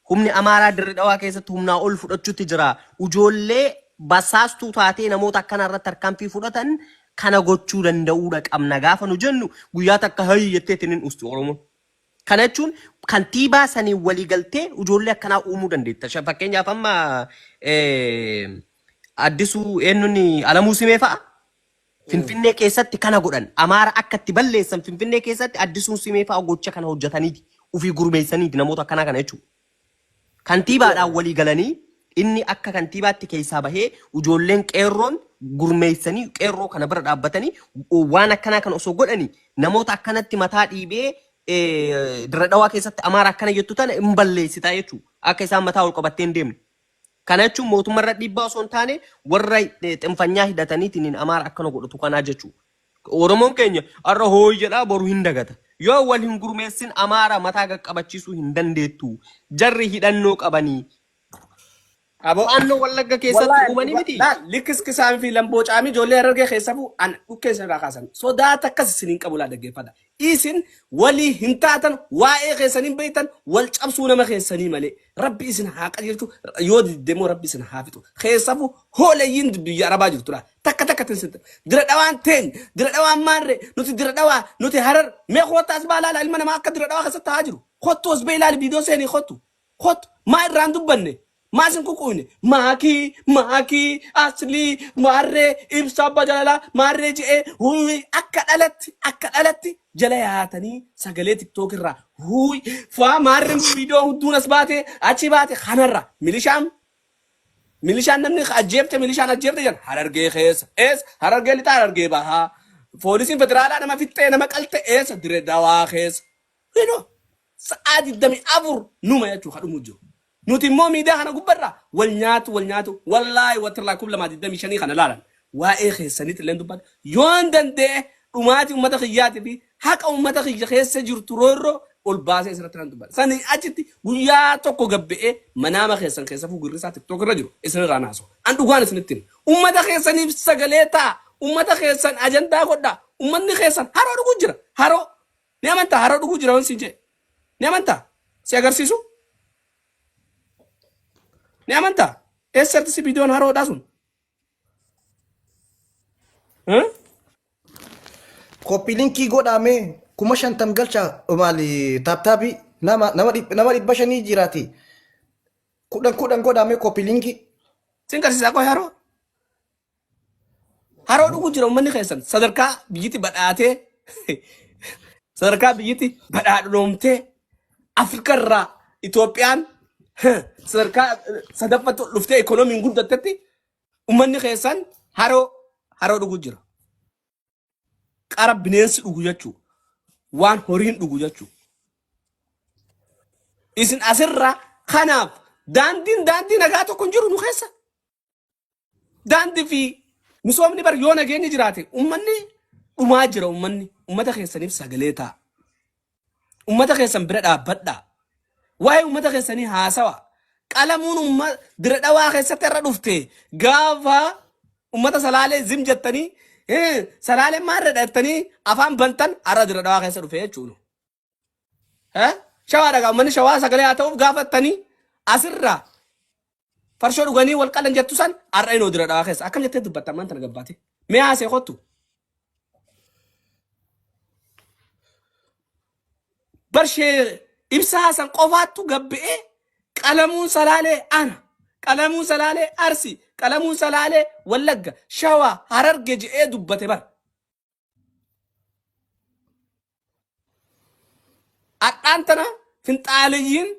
Humni Amaaraa Dirree Dhawaa keessatti humnaa ol fudhachuutti jira. Ijoollee basaastuu taatee namoota akkana irratti tarkaanfii fudhatan kana gochuu danda'uudha qabna gaafa nu jennu guyyaa takka hayyi jetteetiin hin ustu Oromoon. Kana jechuun kantiibaa saniin walii galtee ijoollee akkanaa uumuu dandeetta. Fakkeenyaaf amma Addisuu eenyuun Alamuu Simee fa'a Finfinnee keessatti kana godhan. Amaara akka itti balleessan Finfinnee keessatti Addisuun Simee fa'a gocha kana hojjetaniiti. Ofii gurmeessaniiti namoota akkanaa kana jechuudha. Kantiibaadhaan walii galanii inni akka kantiibaatti keessaa bahee ijoolleen qeerroon gurmeessanii qeerroo kana bira dhaabbatanii waan akkanaa kana osoo godhanii namoota akkanatti mataa dhiibee Dirre Dhawaa keessatti Amaara akkana jettu tana hin balleessitaa jechuudha. Akka isaan mataa ol qabattee hin deemne. Kana jechuun mootummaa irra dhiibbaa osoo hin taane warra xinfanyaa hidhataniitiin Amaara akkana godhatu kanaa jechuudha. Oromoon keenya har'a hooyi jedhaa boru hin dagata. Yoo wal hin gurmeessin Amaara mataa qaqqabachiisuu hin dandeettu. Jarri hidhannoo qabanii. Abo Faannoo Wallagga keessatti Wallahi uumanii miti. laal likkiskisaa fi lamboo caamii ijoollee Harargee keessafuu an dhukkee isin irraa kaasan sodaata akkas isin hin qabu laa dhaggeeffadha. Isin walii hin taatan waa'ee keessanii hin beektan wal cabsuu nama keessanii malee rabbi isin haa qajeelchu yoo diddemoo rabbi isin haa fixu. Keessafuu hooleeyyiin biyya arabaa jirtudha. Takka takka tinsin dira dhawaan teeny dira dhawaan maarree nuti dira dhawaa nuti Harar mee kottu as baa laala ilma namaa akka dira dhawaa keessatti ta'aa jiru. Kottu as bee ilaali viidiyoo seenii kottu. Kottu maa irraan dubbanne maa isin kukuune maakii maakii aslii maarree ibsa abbaa jaalalaa maarree je'ee huuyi akka dhalatti jala yaatanii sagalee TikTok irraa huuyi faa maarreen viidiyoo hudduun as baate achi baate kanarra milishaan milishaan namni ajjeefte milishaan ajjeefte jedhan Harargee keessa eessa Harargee lixaa Harargee bahaa poolisiin federaalaa nama fixxee nama qalte eessa Dirree Dawaa keessa Hinoo sa'aa 24 numa jechuu kadhumu jiru. Nuti immoo miidiyaa kana gubbarraa wal nyaatu wal nyaatu wallaahi watirlaa 2025 kana laalan waa'ee keessanitti illee dubbadha. Yoon danda'e dhumaatii uummata kiyyaatii fi haqa uummata kiyya keessa jirtu roorroo ol baasee isirratti nan dubbadha. Sanii achitti guyyaa tokko gabbe'ee manaama keessan keessa fuugirri isaa TikTok irra jiru isinirraa naasu. An dhugaan isinitti hima. Uummata keessaniif sagalee ta'a. Uummata keessan ajandaa godhaa. Uummanni keessan haroo dhuguu jira. Haroo ni amantaa haroo dhuguu jira waan siin jedhe. Ni amantaa? Si agarsiisu? Ni amantaa? Eessatti si viidiyoon haroodhaa sun? Copy linkii godhaame 50,000 galcha maali tap tapii nama nama nama 500 jiraati. 10 10 godhaame copy linkii. Sin garsiisaa qoy haroo? Haroo dhuguu jira uummanni keessan sadarkaa biyyatti badhaatee sadarkaa biyyatti badhaadhoomtee Afrika irraa Itoophiyaan sadarkaa sadaffatti ol dhuftee ikoonomiin guddattetti uummanni keessan haroo haroo dhuguu jira. Qara bineensi dhugu jechuudha. Waan horiin dhugu jechuudha. Isin asirraa kanaaf daandiin daandii nagaa tokko hin jiru nu keessa. Daandii fi misoomni bar yoo nageenyi jiraate uummanni dhumaa jira uummanni. Ummata keessaniif sagalee ta'a. Ummata keessan bira dhaabbadhaa. Waa'ee ummata keessanii haasawa. Qalamuun umma dira dhawaa keessatti irra dhufte gaafa ummata salaalee zim jettanii salaaleen maal irra jettanii afaan bantan har'a dira dhawaa keessa dhufe jechuudha. Shawaa dhagaa uummanni shawaa sagalee haa ta'uuf gaafattanii asirraa farshoo dhuganii wal qalan jettu san har'a inoo dira dhawaa keessa akkam jettee dubbatta ammaan tana gabbaate. Mee haasee kottu. Barshee ibsaa Hasan qofaattu gabbi'ee qalamuun salaalee ana qalamuun salaalee arsi qalamuun salaalee wallagga shawaa hararge je'ee dubbate bar. Hadhaan tana finxaaleyyiin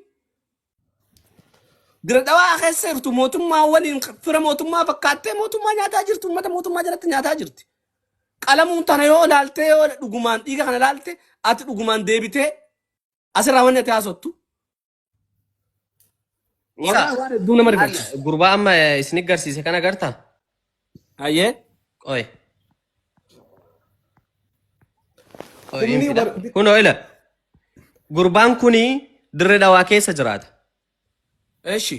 dira dhawaa keessa jirtu mootummaa waliin fira mootummaa fakkaattee mootummaa nyaataa jirtu uummata mootummaa jalatti nyaataa jirti. Qalamuun tana yoo ilaaltee yoo dhugumaan dhiiga kana ilaalte ati dhugumaan deebitee asirraa wanni ati haasottu. Wallahi waan hedduu nama rifachiisa. Gurbaa amma isin garsiise kana gartaa? Hayyee. Qoy. Qoy hin Humni fida. bar- Kunoo ila. Gurbaan kuni dirree dhawaa keessa jiraata. Eshi.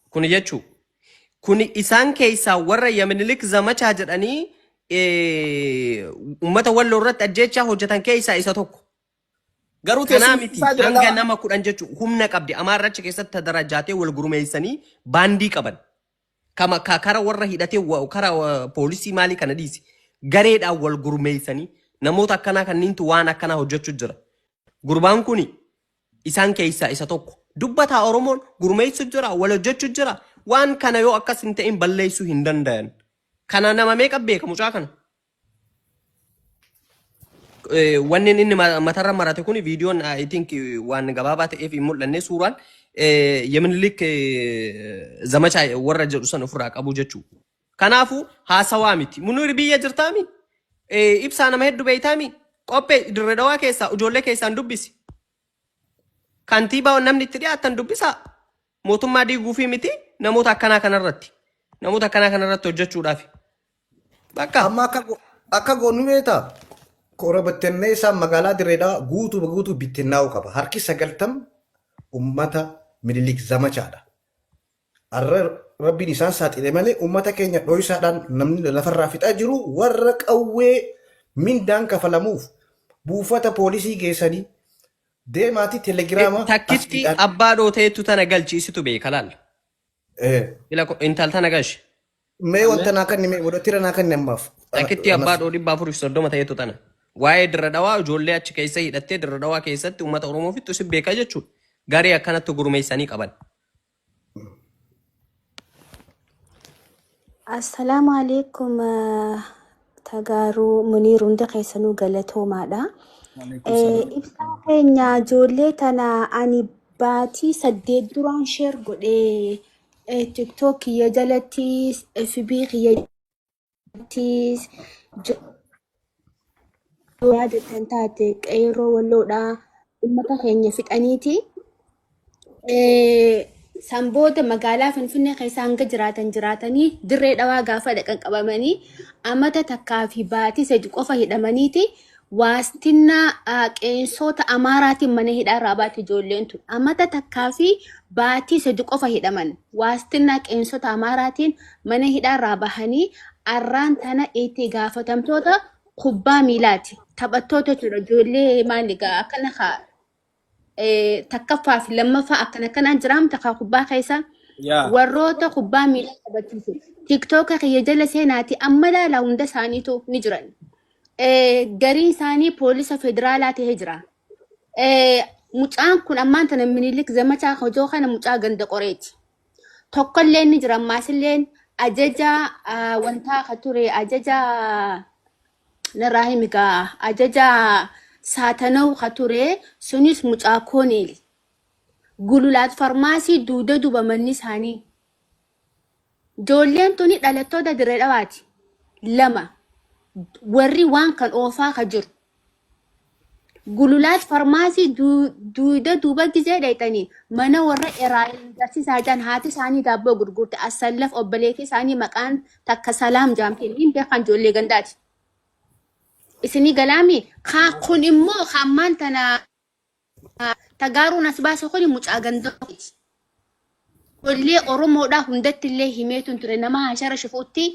Kuni jechuu. Kuni isaan keessaa warra Yaminilik Zamachaa jedhanii uummata walloo irratti ajjeechaa hojjetan keessaa isa tokko. Garuu Kanaa teessumni miti isaa jira hanga dhawaa. nama 10 jechuun humna qabdi. Amaarra achi keessatti tadarajaatee wal gurmeessanii baandii qaban. Kama ka kara warra hidhatee kara poolisii maalii kana dhiisi. Gareedhaan wal gurmeessanii namoota akkanaa kanniintu waan akkanaa hojjechuu jira. Gurbaan kuni isaan keessaa isa tokko. Dubbataa Oromoon gurmeessu jira, wal hojjechuu jira. Waan kana yoo akkas hin ta'in balleessuu hin dandayan. Kana nama meeqa beeka mucaa kana? Wanni inni matarra marate kun viidiyoon I think waan gabaabaa ta'eef hin mul'anne suuraan Yeminilik zamachaa warra jedhu san ofirraa qabu jechuudha. Kanaafuu haasawaa miti. Munir biyya jirtaami? Ibsaa nama hedduu beeytaami? Qophee dirree dhawaa keessaa ijoollee keessaan dubbisi. Kantiibaa namni itti dhiyaatan dubbisaa. Mootummaa diiguufii miti namoota akkanaa kanarratti. Namoota akkanaa kanarratti hojjechuudhaaf. Bakka. Amma akka goonu beektaa? Kora bittinnee isaan magaalaa Dirree Dhawaa guutuu guutuu bittinnaa'uu qaba. Harki 90 ummata Minilik zamachaadha. Har'a rabbiin isaan saaxile malee ummata keenya dhoysaadhaan namni lafarraa fixaa jiru warra qawwee mindaan kafalamuuf buufata poolisii geessanii deemaatii telegiraama Takkitti asliidhaan abbaa dhooteettu tana galchi isitu beeka laal. Ila intal tana galchi. Mee wanta naa kanni mee godhatira naa kanni ammaaf. Takkitti abbaa dhoo 430 ta'etu tana. Waa'ee dirra dhawaa ijoollee achi keessa hidhattee dirra dhawaa keessatti uummata Oromoo fixxu si beeka jechuudha. Garee akkanatti gurmeessanii qaban. Assalaamu alaikum Tagaaruu Muniir hunda keessanuu galatoomaadha. Waalaikum salaam. Ibsaa keenya ijoollee tana ani baatii 8 duraan sheer godhee TikTok kiyya jalattis FB kiyya jalattis yoo yaadattan taate qeerroo walloodha ummata keenya fixaniiti. San booda magaalaa Finfinnee keessa hanga jiraatan jiraatanii dirree dhawaa gaafa dhaqan qabamanii amata takkaa fi baatii sadi qofa hidhamaniiti waastinnaa qeensoota Amaaraatiin mana hidhaa irraa baate ijoolleen tun amata takkaa fi baatii sadi qofa hidhaman waastinnaa qeensota Amaaraatiin mana hidhaa irraa bahanii arraan tana itti gaafatamtoota kubbaa miilaati taphattoota jechuudha ijoollee maali gaa akkana kaa takkaffaa fi lammaffaa akkana akkanaan jiraam takka kubbaa keessa Yaa. warroota kubbaa miilaa taphachiisu. Tiktooka kiyya jala seenaati amma ilaalaa hunda isaaniitu ni jiran. Gariin isaanii poolisa federaalaa ta'ee jira. Mucaan kun ammaan tana minilik zamachaa hojoo kana mucaa ganda qoreeti. Tokkollee ni jira ammaasilleen ajaja wantaa ka ture ajaja narraa himi gaa ajaja saatanaw ka ture sunis mucaa kooneeli. Gululaat farmaasii duuda duuba manni isaanii. Ijoolleen tuni dhalattoota dirree dhawaati. Lama warri waan kan oofaa ka jiru. Gululaat farmaasii duuda duuba gizee dhayxanii mana warra Eraayil garsiisaa jiran haati isaanii daabboo gurgurte assallaf obboleettii isaanii maqaan takka salaam jaamtiin hin beekan ijoollee gandaati. Isinii galaami kaa kun immoo hammaan tana tagaaruun as baase kuni mucaa gandooti. Ijoollee Oromoodhaa hundatti illee himeetu ture nama hashara shifuutti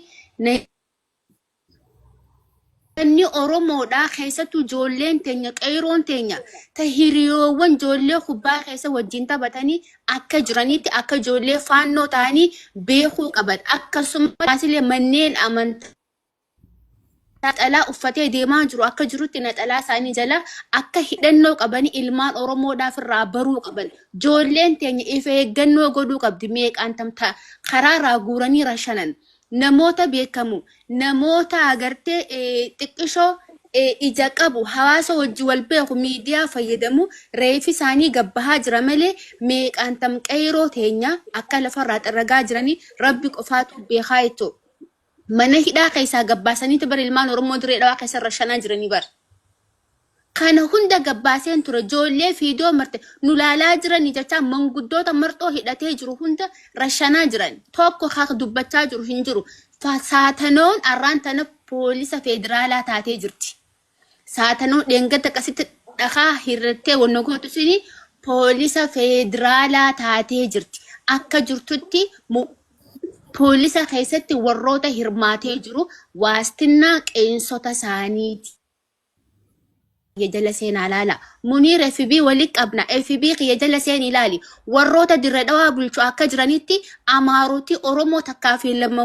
Namni Oromoodhaa keessattuu ijoolleen teenya qeeyroon teenya ta hiriyoowwan ijoollee kubbaa keessa wajjin taphatanii akka jiranitti akka ijoollee faannoo ta'anii beekuu qaban. Akkasumas illee manneen amantaa naxalaa uffatee deemaa jiru akka jirutti naxalaa isaanii jala akka hidhannoo qabanii ilmaan Oromoodhaaf irraa baruu qaban. Ijoolleen teenya if eeggannoo godhuu qabdi meeqaan tamta karaarraa guuranii rashanan. Namoota beekamu, namoota agartee xiqqishoo ija qabu, hawaasa wajji wal beeku, miidiyaa fayyadamu reeffi isaanii gabbahaa jira malee meeqaan tam qeyroo teenya akka lafarraa xirragaa jiranii rabbi qofaatu beekaa jechuudha. Mana hidhaa keessaa gabbaasaniiti bara ilmaan Oromoo dirree dhawaa keessa rashanaa jiranii bara. Kana hunda gabbaaseen ture ijoollee fiidoo marte nu laalaa jiranii jechaa manguddoota marxoo hidhatee jiru hunda rashanaa jiran tokko haa dubbachaa jiru hin jiru. Saatanoon arraan tana poolisa federaalaa taatee jirti. Saatanoon dheengadda akkasitti dhakaa hirrattee wanna gootu suni poolisa federaalaa taatee jirti. Akka jirtutti poolisa keessatti warroota hirmaatee jiru waastinnaa qeensota isaaniiti. Kiyya jala seenaa ilaala. Muniir FB walitti qabna. FB kiyya jala seen ilaali. Warroota dirra dhawaa bulchu akka jiranitti Amaarotii Oromoo takkaa fi lama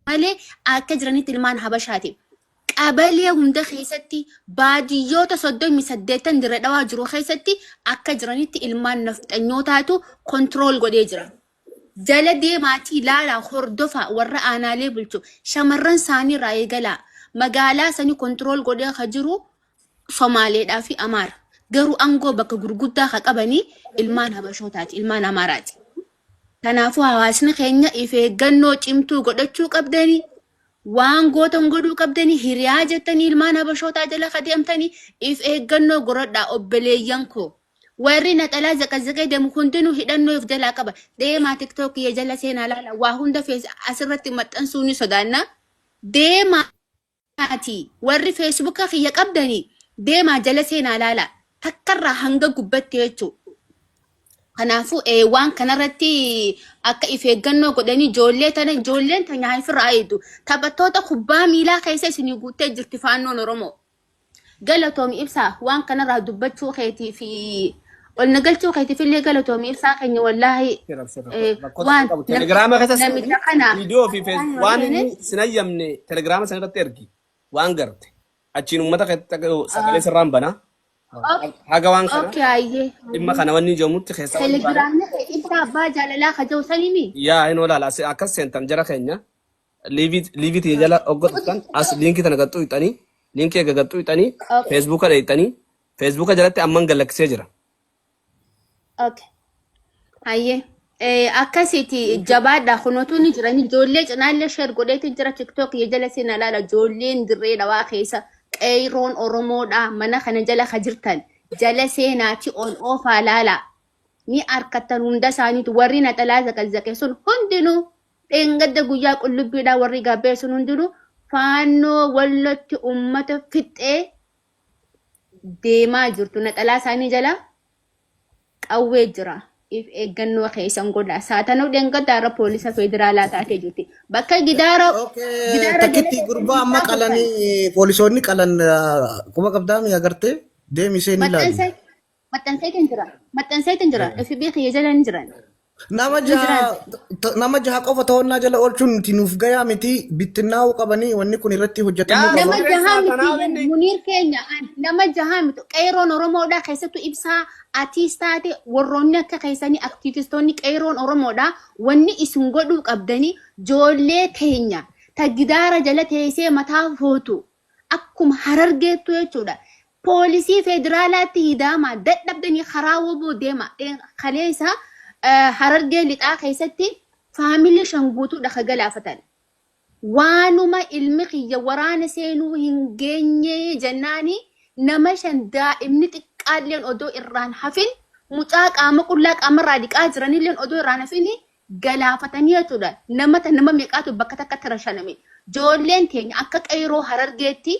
malee akka jiranitti ilmaan Habashaati. Qabalee hunda keessatti baadiyyoota 38 dirra dhawaa jiru keessatti akka jiranitti ilmaan nafxanyootaatu control godhee jira. Jala deemaatii ilaalaa hordofaa warra aanaalee bulchu shamarran isaanii irraa eegalaa magaalaa sanii control godhee ka jiru Somaaleedhaa fi Amaara. Garuu aangoo bakka gurguddaa ka qabanii ilmaan Habashootaati, ilmaan Amaaraati. Kanaafuu hawaasni keenya if eeggannoo cimtuu godhachuu qabdanii waan gootan godhuu qabdanii hiriyaa jettanii ilmaan Habashootaa jala ka deemtanii if eeggannoo godhadhaa obboleeyyan koo. Warri naxalaa zaqazaqee deemu hundinuu hidhannoo of jalaa qaba. Deemaa TikTok kiyya jala seenaa laala. Waa hunda fees asirratti maxxansuu ni sodaanna. Deemaati warri Facebooka kiyya qabdanii deemaa jala seenaa laala. Takkarraa hanga gubbatti jechuudha. Kanaafuu waan kanarratti akka if eeggannoo godhanii ijoollee tana ijoolleen tana ofirraa eegdu. Taphattoota kubbaa miilaa keessa isinii guuttee jirti faannoon Oromoo. Galatoomi ibsaa waan kanarraa dubbachuu keetii fi ol na galchuu keetiif illee galatoomi ibsaa keenya wallaahi waan Telegiraama keessa namicha kana viidiyoo fi waan inni sin hayyamne telegiraama sana irratti ergi waan garte achiin uummata sagalee sirraan banaa haga waan kana Okay ayyee. dhimma kana wanni jedhamutti keessa wanni baana. Telegiraamni kee ibsaa abbaa jaalalaa kaja'u sanimi. Yaa hin olaala akkas seentan jara keenya liivii tiyya jala ogga dhuftan as liinkii tana gaxxuu hixanii liinkii eega gaxxuu hixanii feesbuuka dheeyxanii feesbuuka jalatti amman gallakkisee jira. Okay. Hayyee. Akkasiiti jabaadha kunuutu ni jiran ijoollee cinaallee share godheeti jira TikTok kiyya jala seenaa ilaala ijoolleen dirree dhawaa keessa qeeyroon Oromoodha mana kana jala ka jirtan jala seenaati on oofaa laala ni arkattan hunda isaaniitu warri naxalaa zaqazzaqe sun hundinuu dheengadda guyyaa qullubbiidhaa warri gabbee sun hundinuu faannoo wallotti ummata fixxee deemaa jirtu naxalaa isaanii jala qawwee jira. If eeggannoo keessan godha. Saatanuu dheengadda irra poolisa federaalaa taatee jirti. Bakka gidaara Okay, gidaara jala takkitti gurbaa amma qalanii poolisoonni qalan quba qabdaa mi agartee deemi seen ilaali. Maxxansee maxxanseetiin jira. Maxxanseetiin jira. FB kiyya jala ni jiran. Nama Ni jiran. jaha nama jaha qofa to'annaa jala oolchuun nuti nuuf gayaa miti bittinnaa'uu qabanii wanni kun irratti hojjetamuu Yaa qaba. Nama jahaa sirreessaa miti kanaaf inni Muniir keenya nama jahaa miti qeeroon Oromoodhaa keessattuu ibsaa atiis taate warroonni akka keessanii aktiivistoonni qeeroon Oromoodhaa wanni isin godhuu qabdanii ijoollee teenya ta gidaara jala teessee mataa footu akkuma harargeettu jechuudha. Poolisii federaalaatti hidaama dadhabdanii karaa woboo deema kaleessa harargee lixaa keessatti faamilii shan guutuudha ka galaafatan. Waanuma ilmi kiyya waraana seenuu hin geenye jennaani nama shan daa'imni xiqqaalleen odoo irraan hafin mucaa qaama qullaa qaamarraa dhiqaa jiranilleen odoo irraan hafin galaafatanii jechuudha. Nama meeqaatu bakka takkatti rashaname. Ijoolleen teenya akka qeyroo harargeetti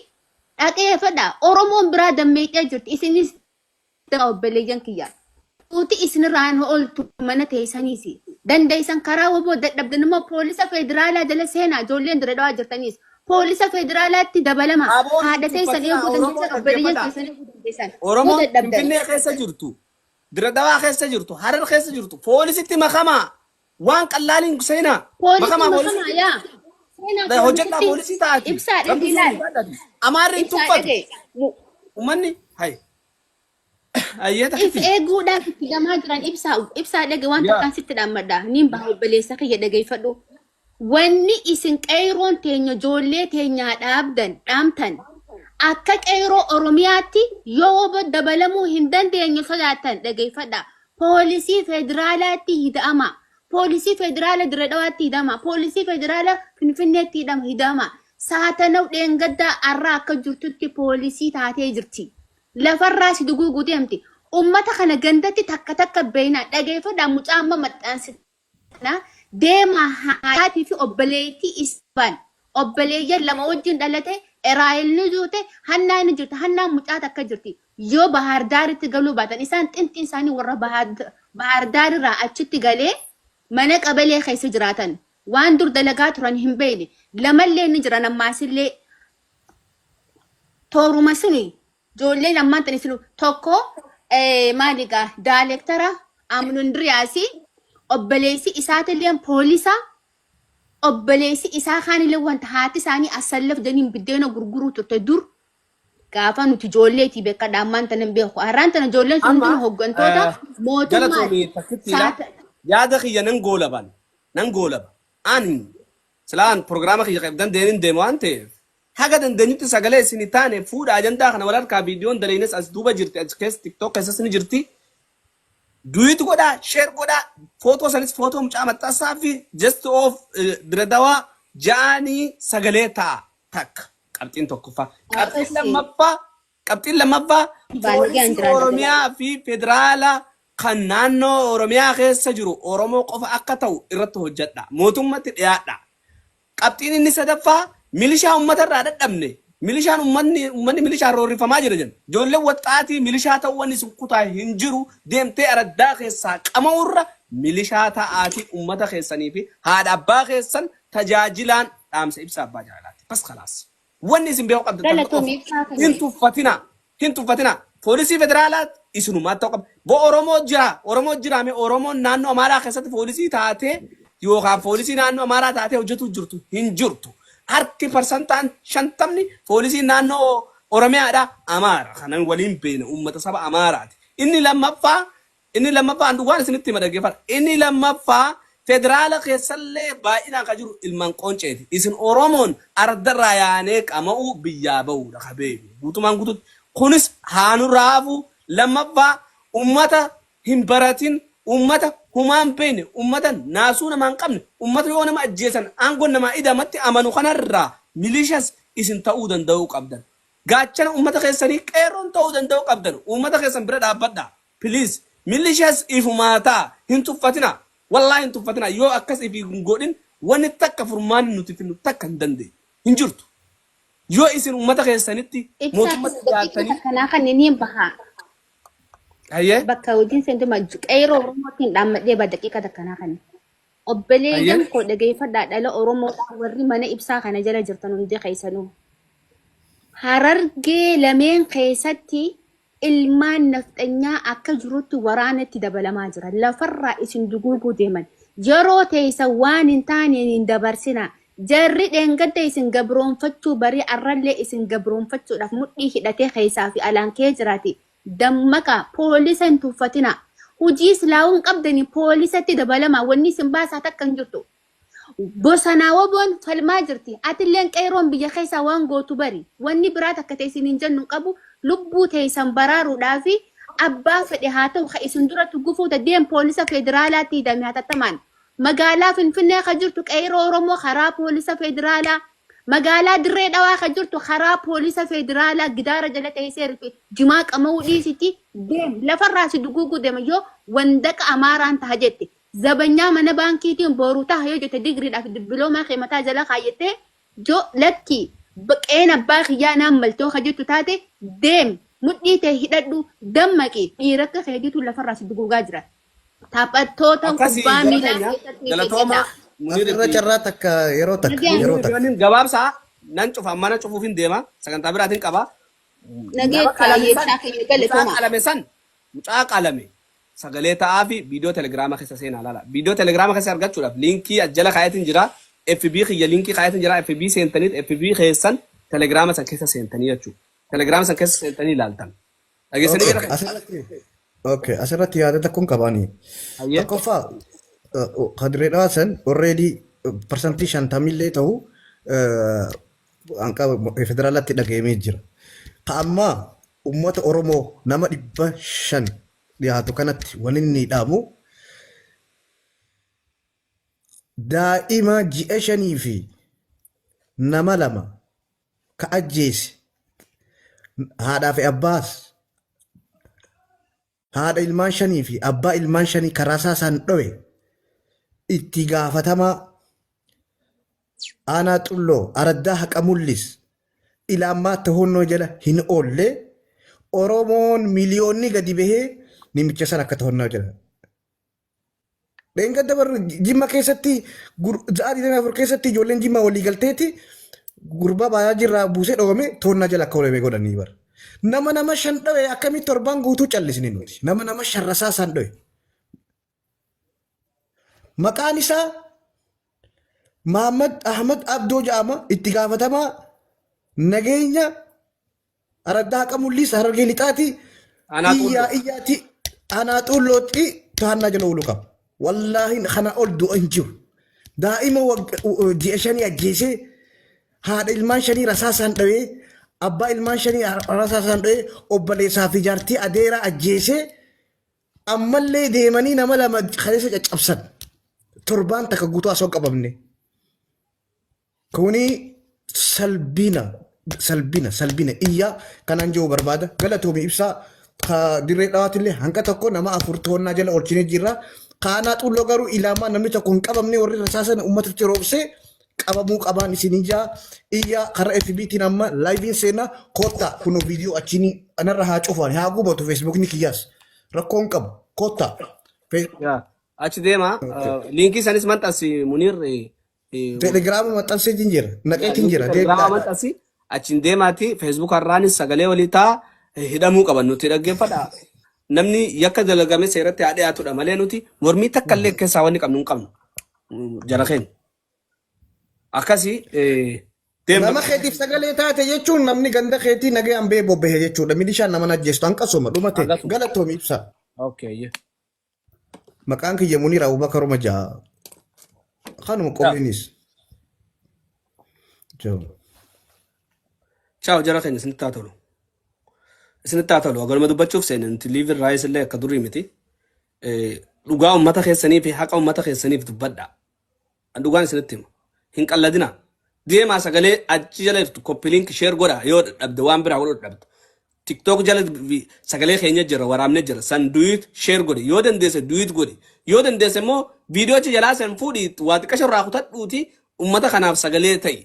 Dhaqeeffadha. Oromoon biraa dammeexee jirti. Isinis obboleeyyan kiyya. Tuuti isinirraan ooltu mana teessaniis. Dandeessan karaa woboo dadhabdan immoo poolisa federaalaa jala seenaa ijoolleen dura dhawaa jirtaniis. Poolisa federaalaatti dabalama. Aboon Haadha teessan tuffatinaa eeguu Oromoo dandeessan obboleeyyan dhaggeeffadhaa. keessan eeguu dandeessan. Yoo Oromoon dadhabdan. Finfinnee keessa jirtu, Diradawaa keessa jirtu, Harar keessa jirtu, poolisitti makamaa waan qallaaliin seenaa. Poolisii Makamaa makamaa poolisitti. yaa. Seenaa Hojjedhaa poolisitti poolisii ta'aati. ibsaa Rabbi dhagi isin ilaali. sodaadhaati. Amaarri hin Ibsaa tuffatu. dhagaye. Uummanni hay. Hayyee If takkitti. eeguudhaaf itti gamaa jiran ibsaa ibsaa dhage waan Yaa. takkaan sitti dhaammadha. Niin baha obboleessa kiyya dhageeffadhu. Wanni isin qeeyroon teenya ijoollee teenyaa dhaabdan dhaamtan akka qeyroo Oromiyaatti yoo wbo dabalamuu hin dandeenye sodaattan dhageeffadha. Poolisii federaalaatti hidhama. Poolisii federaala Dirre Dhawaatti hidhama. Poolisii federaala Finfinneetti hidhama hidhama. Saatanaw dheengaddaa arraa akka jirtutti poolisii taatee jirti. Lafarraa si duguuguu deemti. Ummata kana gandatti takka takka beeyna dhageeffadha mucaa amma maxxansi kana deemaa haadhaatii fi obboleettii isaan obboleeyyan lama wajjin dhalate Eraayil ni duute Hannaa ni jirti Hannaan mucaa takka jirti yoo Bahaar Daaritti galuu baatan isaan xinxiin isaanii warra Bahaar Daarirraa achitti galee mana qabalee keessa jiraatan waan dur dalagaa turan hin beekne lamallee ni jiran ammaasillee tooruma suni Ijoolleen ammaan tan isin tokko maali egaa daalektara Amnundiriyaasi obboleessi isaatillee poolisa obboleessi isaa kaanillee wanta haati isaanii asallaf jedhaniin biddeena gurguruu turte dur gaafa nuti ijoolleetii beekadha ammaan tana hin beeku har'aan tana ijoolleen sun Amma hundinuu hooggantoota mootummaati galatoomi takkittiidha. saata Yaada kiyya nan goolaban nan goolaba. Ani silaan prograama kiyya kan dandeenin deema waan ta'eef Haga dandeenyutti sagalee isini taane fuudha ajandaa kana wal harkaa viidiyoon dalaynes as duuba jirti as keessa tiktok keessas ni jirti duet godhaa share godhaa footoo sanis footoo mucaa maxxansaa fi just of diredawaa ja'anii sagalee ta'a takka qabxiin tokkoffaa qabxiin Akkasi. lammaffaa qabxiin lammaffaa Baay'ee poolisii jiraata. Oromiyaa fi federaala kan naannoo Oromiyaa keessa jiru Oromoo qofa akka ta'u irratti hojjedha mootummatti dhiyaadha Qabxiin inni sadaffaa milishaa ummata irraa dhadhabne. Milishaan ummanni ummanni milishaan roorrifamaa jira jenna. Ijoolleen waxxaatii milishaa ta'uu wanni isin kutaa hin jiru deemtee araddaa keessaa qama'urra milishaa ta'aatii ummata keessanii fi haadha abbaa keessan tajaajilaan dhaamsa ibsa abbaa jaalalaati. Bas kalaas. Wanni isin beekuu qabdan takka qofa. Galatoomi ibsaa Hin kana. tuffatinaa. Hin tuffatinaa. Poolisii federaalaa isinumaa ta'uu qaba. Bo Oromoo jira. Oromoo jira mee Oromoon naannoo Amaaraa keessatti poolisii taatee yookaan poolisii naannoo Amaaraa taatee hojjetuu jirtu hin jirtu. Harki parsantaan shantamni poolisii naannoo Oromiyaadha Amaara. Kanan waliin beekna uummata saba Amaaraati. Inni lammaffaa Inni lammaffaa an dhugaan isinitti hima dhaggeeffadha. Inni lammaffaa federaala keessallee baay'inaan kan jiru ilmaan qoonceeti. Isin Oromoon ardarraa yaanee qama'uu biyyaa ba'uudha ka beeknu guutumaan guututti. Kunis haa nurraa hafu. Lammaffaa ummata hin baratin, ummata humaa hin beekne, ummata naasuu namaa hin qabne, ummata yoo nama ajjeesan aangoon namaa ida'amatti amanu kanarraa milishas isin ta'uu danda'uu qabdan. Gaachana ummata keessanii qeerroon ta'uu danda'uu qabdan. Ummata keessan bira dhaabbadhaa. Please milishas ifumaa ta'a hin tuffatina wallahi hin tuffatina yoo akkas ifi hin godhin wanni takka furmaanni nuti finnu takka hin dandeenyu hin jirtu yoo isin ummata keessanitti Ibsaa mootummatti daqiiqa dhiyaattanii takka naa kan niin baha. hayyee Bakka hojiin seentu qeyroo Oromootiin dhaammadhee ba daqiiqa takka naa kan. Obboleeyyan hayyee koo dhageeffadhaa dhala Oromoodhaa warri mana ibsaa kana jala jirtan hundi keessanuu. Harargee lameen keessatti Ilmaan nafxanyaa akka jirutti waraanatti dabalamaa jira. Lafarraa isin duguuguu deeman. Yeroo teeysan waan hin taaneen hin dabarsinaa. Jarri dheengadda isin gabroonfachuu baree arrallee isin gabroonfachuudhaaf mudhii hidhatee keessaa fi alaan kee jiraati. Dammaqaa. Poolisa hin tuffatinaa. Hujii silaahuu hin qabdanii poolisatti dabalamaa. Wanni isin baasaa takka hin jirtu. Bosanaa woboon falmaa jirti. Atilleen qeeyroon biyya keessaa waan gootu bari. Wanni biraa takka ta isiniin jennu hin qabu. Lubbuu teeysan baraaruudhaafi abbaa fedhe haa ta'u ka isin duratti gufuu ta deem poolisa federaalaatti hidhami hatattamaan. Magaalaa Finfinnee ka jirtu qeeyroo Oromoo karaa poolisa federaalaa Magaalaa Dirree Dhawaa ka jirtu karaa poolisa federaalaa gidaara jala teessee rife jimaa qama'uu dhiisiti deem lafarraa si duguuguu deema yoo wandaqa Amaaraan taha jette Zabanyaa mana baankiitiin boru taha yoo jette digriidhaaf dibbiloomaa kee mataa jala kaayyattee jo lakki Qeen abbaa kiyyaa naan maltoo ka jettu taate deem mudhii tee hidhadhu dammaqi dhiira akka keetiitu lafarraa si duguugaa jira. Taphattoota Akkasii kubbaa jara miilaa keenya keessatti galatooma eeggadhaa. Muniir Asirra fi carraa takka yeroo takka Nagayaan yeroo Muniir fi takka. wanni gabaabsaa nan cufa mana cufuuf hin deema sagantaa biraatiin qaba. nagee Nama qalame san kaayyee keenya mucaa galatooma. qalame san mucaa qalame sagalee ta'aa fi viidiyoo telegiraama keessa seenaa laala. Viidiyoo telegiraama keessa argachuudhaaf liinkii as jala kaayetiin jira. FB kiyya liinkii kaayetiin jira. FB seentanii FB keessan telegiraama san keessa seentanii jechuudha. Telegiraama san keessa seentanii ilaaltan. Dhageessanii Okay, jira keenya. asirratti okay, asirratti yaada tokkoon qabaani. Hayyee. Tokkoffaa kadiree dhawaasan already parsantii shantamillee ta'u hanqa federaalatti dhaga'amee jira. Ka ammaa uummata Oromoo nama 500 dhiyaatu kanatti wanni inni dhaamu daa'ima ji'a 5 fi nama 2 ka ajjeese haadhaa fi abbaas haadha ilmaan 5 fi abbaa ilmaan 5 karaa isaa isaan dhowe itti gaafatamaa aanaa xulloo araddaa haqa mul'is ilaammaa tohonnoo jala hin oolle Oromoon miliyoonni gadi bahee nimicha san akka tohonnoo jala. Dheengadda bar Jimma keessatti sa'aa 24 keessatti ijoolleen Jimma walii galteeti gurbaa baayaa jirraa buusee dhowame toonnaa jala akka oolame godhanii bar. Nama nama 5 dhowe akkamitti torbaan guutuu callisne nuti. Nama nama 5 rasaa isaan dhowe. Maqaan isaa Mahammad Ahmad Abdoo jedhama itti gaafatamaa nageenya Araddaa haqa mul'is Harargee lixaati Aanaa iyyaa Xuulloo. iyyaati aanaa xuullootti to'annaa jala ooluu qaba. Wallaahi kana ol du'a hin jiru. Daa'ima ji'a 5 ajjeesee haadha ilmaan 5 rasaasaan dhawee abbaa ilmaan 5 rasaasaan dhawee obboleessaa fi jaartii adeeraa ajjeesee ammallee deemanii nama 2 kaleessa caccabsan. Torbaan takka guutuu asoo hin qabamne. Kuni salbina salbina salbina iyyaa kanaan jiru barbaada. Galatoomi ibsaa ka dirree dhawaatillee hanqa tokko nama 4 toonnaa jala oolchinee jirra. Kaanaa xulloo garuu ilaamaa namni tokko hin qabamne warri rasaasan uummatatti roobsee qabamuu qabaan isin ijaa iyyaa karaa FBtiin amma laayiviin seenaa koottaa kunoo viidiyoo achiin anarra haa cufan haa gubatu feesbuukni kiyyaas rakkoo hin qabu koottaa. Yaa. Achi deema. Liinkii sanis maxxansi Muniir. Telegiraama maxxansee jira. Naqeetiin jira. Telegiraama maxxansi achiin deemaati Facebook irraanis sagalee walii ta'a hidhamuu qaban nuti dhaggeeffadha. Namni yakka dalagame seeratti haa dhiyaatudha malee nuti mormii takka illee keessaa wanni qabnu hin qabnu. Jara keenya. Akkasii deemna. Nama keetiif sagalee taate jechuun namni ganda keetii nagayaan bee bobbahe jechuudha. Milishaan nama ajjeestu hanqasuma dhumate. Hanqasuma. Galatoomi ibsa. Okay. Maqaan kiyya Muniir Abubakaruma ja'a. Kanuma qophiinis. Ciao. Ciao jara keenya isinitti haa tolu. Isinitti haa tolu. Agaluma dubbachuuf seene nuti liivin raayis illee akka durii miti. Dhugaa uummata keessanii fi haqa uummata keessaniif dubbadha. An dhugaan isinitti hima. Hin qalladina. Deemaa sagalee achi jala jirtu copy link share godha yoo dadhabde waan biraa godhuu dadhabde. TikTok jala sagalee keenya jira waraabne jira san duet share godhi yoo dandeesse duet godhi yoo dandeesse immoo viidiyoo achi jalaa san fuudhi waa xiqqasho irraa kutadhuuti ummata kanaaf sagalee ta'i.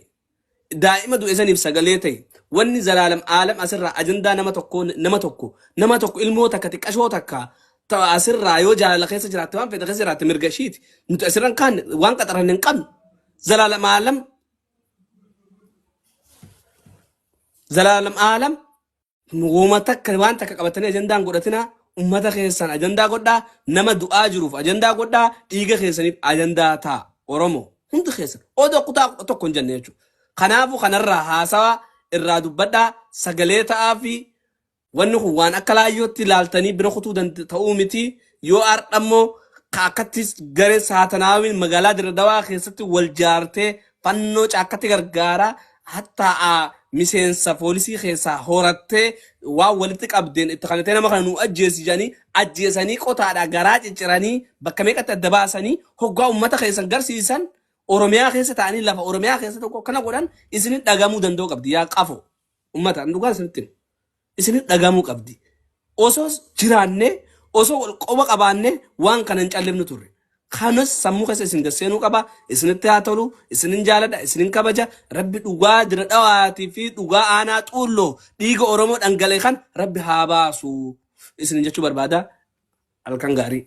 Daa'ima du'e saniif sagalee ta'i. Wanni zalaalam aalam asirraa ajandaa nama tokkoo nama tokko nama tokko ilmoo takka xiqqashoo takka ta asirraa yoo jaalala keessa jiraatte waan fedhe keessa jiraatte mirga ishiiti. Nuti asirra hin kaanne waan qaxaranne hin qabnu. Zalaalam aalam zalaalam aalam Woma takka waan takka qabatanii ajandaan godhatinaa ummata keessan ajandaa godhaa nama du'aa jiruuf ajandaa godhaa dhiiga keessaniif ajandaa ta'a Oromoo hundi keessan odoo kutaa 11 hin jenne jechuudha. Kanaafuu kanarraa haasawaa irraa dubbadhaa sagalee ta'aa fi wanni kun waan akka laayyootti ilaaltanii bira kutuu ta'uu miti yoo har'a immoo ka akkatti garee saatanaawiin magaalaa Dirre Dawaa keessatti wal jaartee fannoo caakkatti gargaaraa hattaa miseensa poolisii keessaa horattee waan walitti qabdeen itti kanatee nama kana nu ajjeesi jedhanii ajjeesanii qotaadhaa garaa cicciranii bakka meeqatti adda baasanii hoggaa ummata keessan garsiisan Oromiyaa keessa ta'anii lafa Oromiyaa keessa tokko akkana godhan isinin dhagamuu danda'u qabdi yaa qafo ummata an dhugaan isinitti hima. Isinin dhagamuu qabdi osoo jiraannee osoo wal qoba qabaannee waan kana hin callifnu turre. Kanas sammuu keessa isin gasseenuu qaba. Isinitti haa tolu, isinin jaaladha, isinin kabaja. Rabbi dhugaa dira dhawaatii fi dhugaa aanaa xuulloo dhiiga Oromoo dhangala'e kan Rabbi haa baasu. Isinin jechuu barbaada. Halkan gaarii.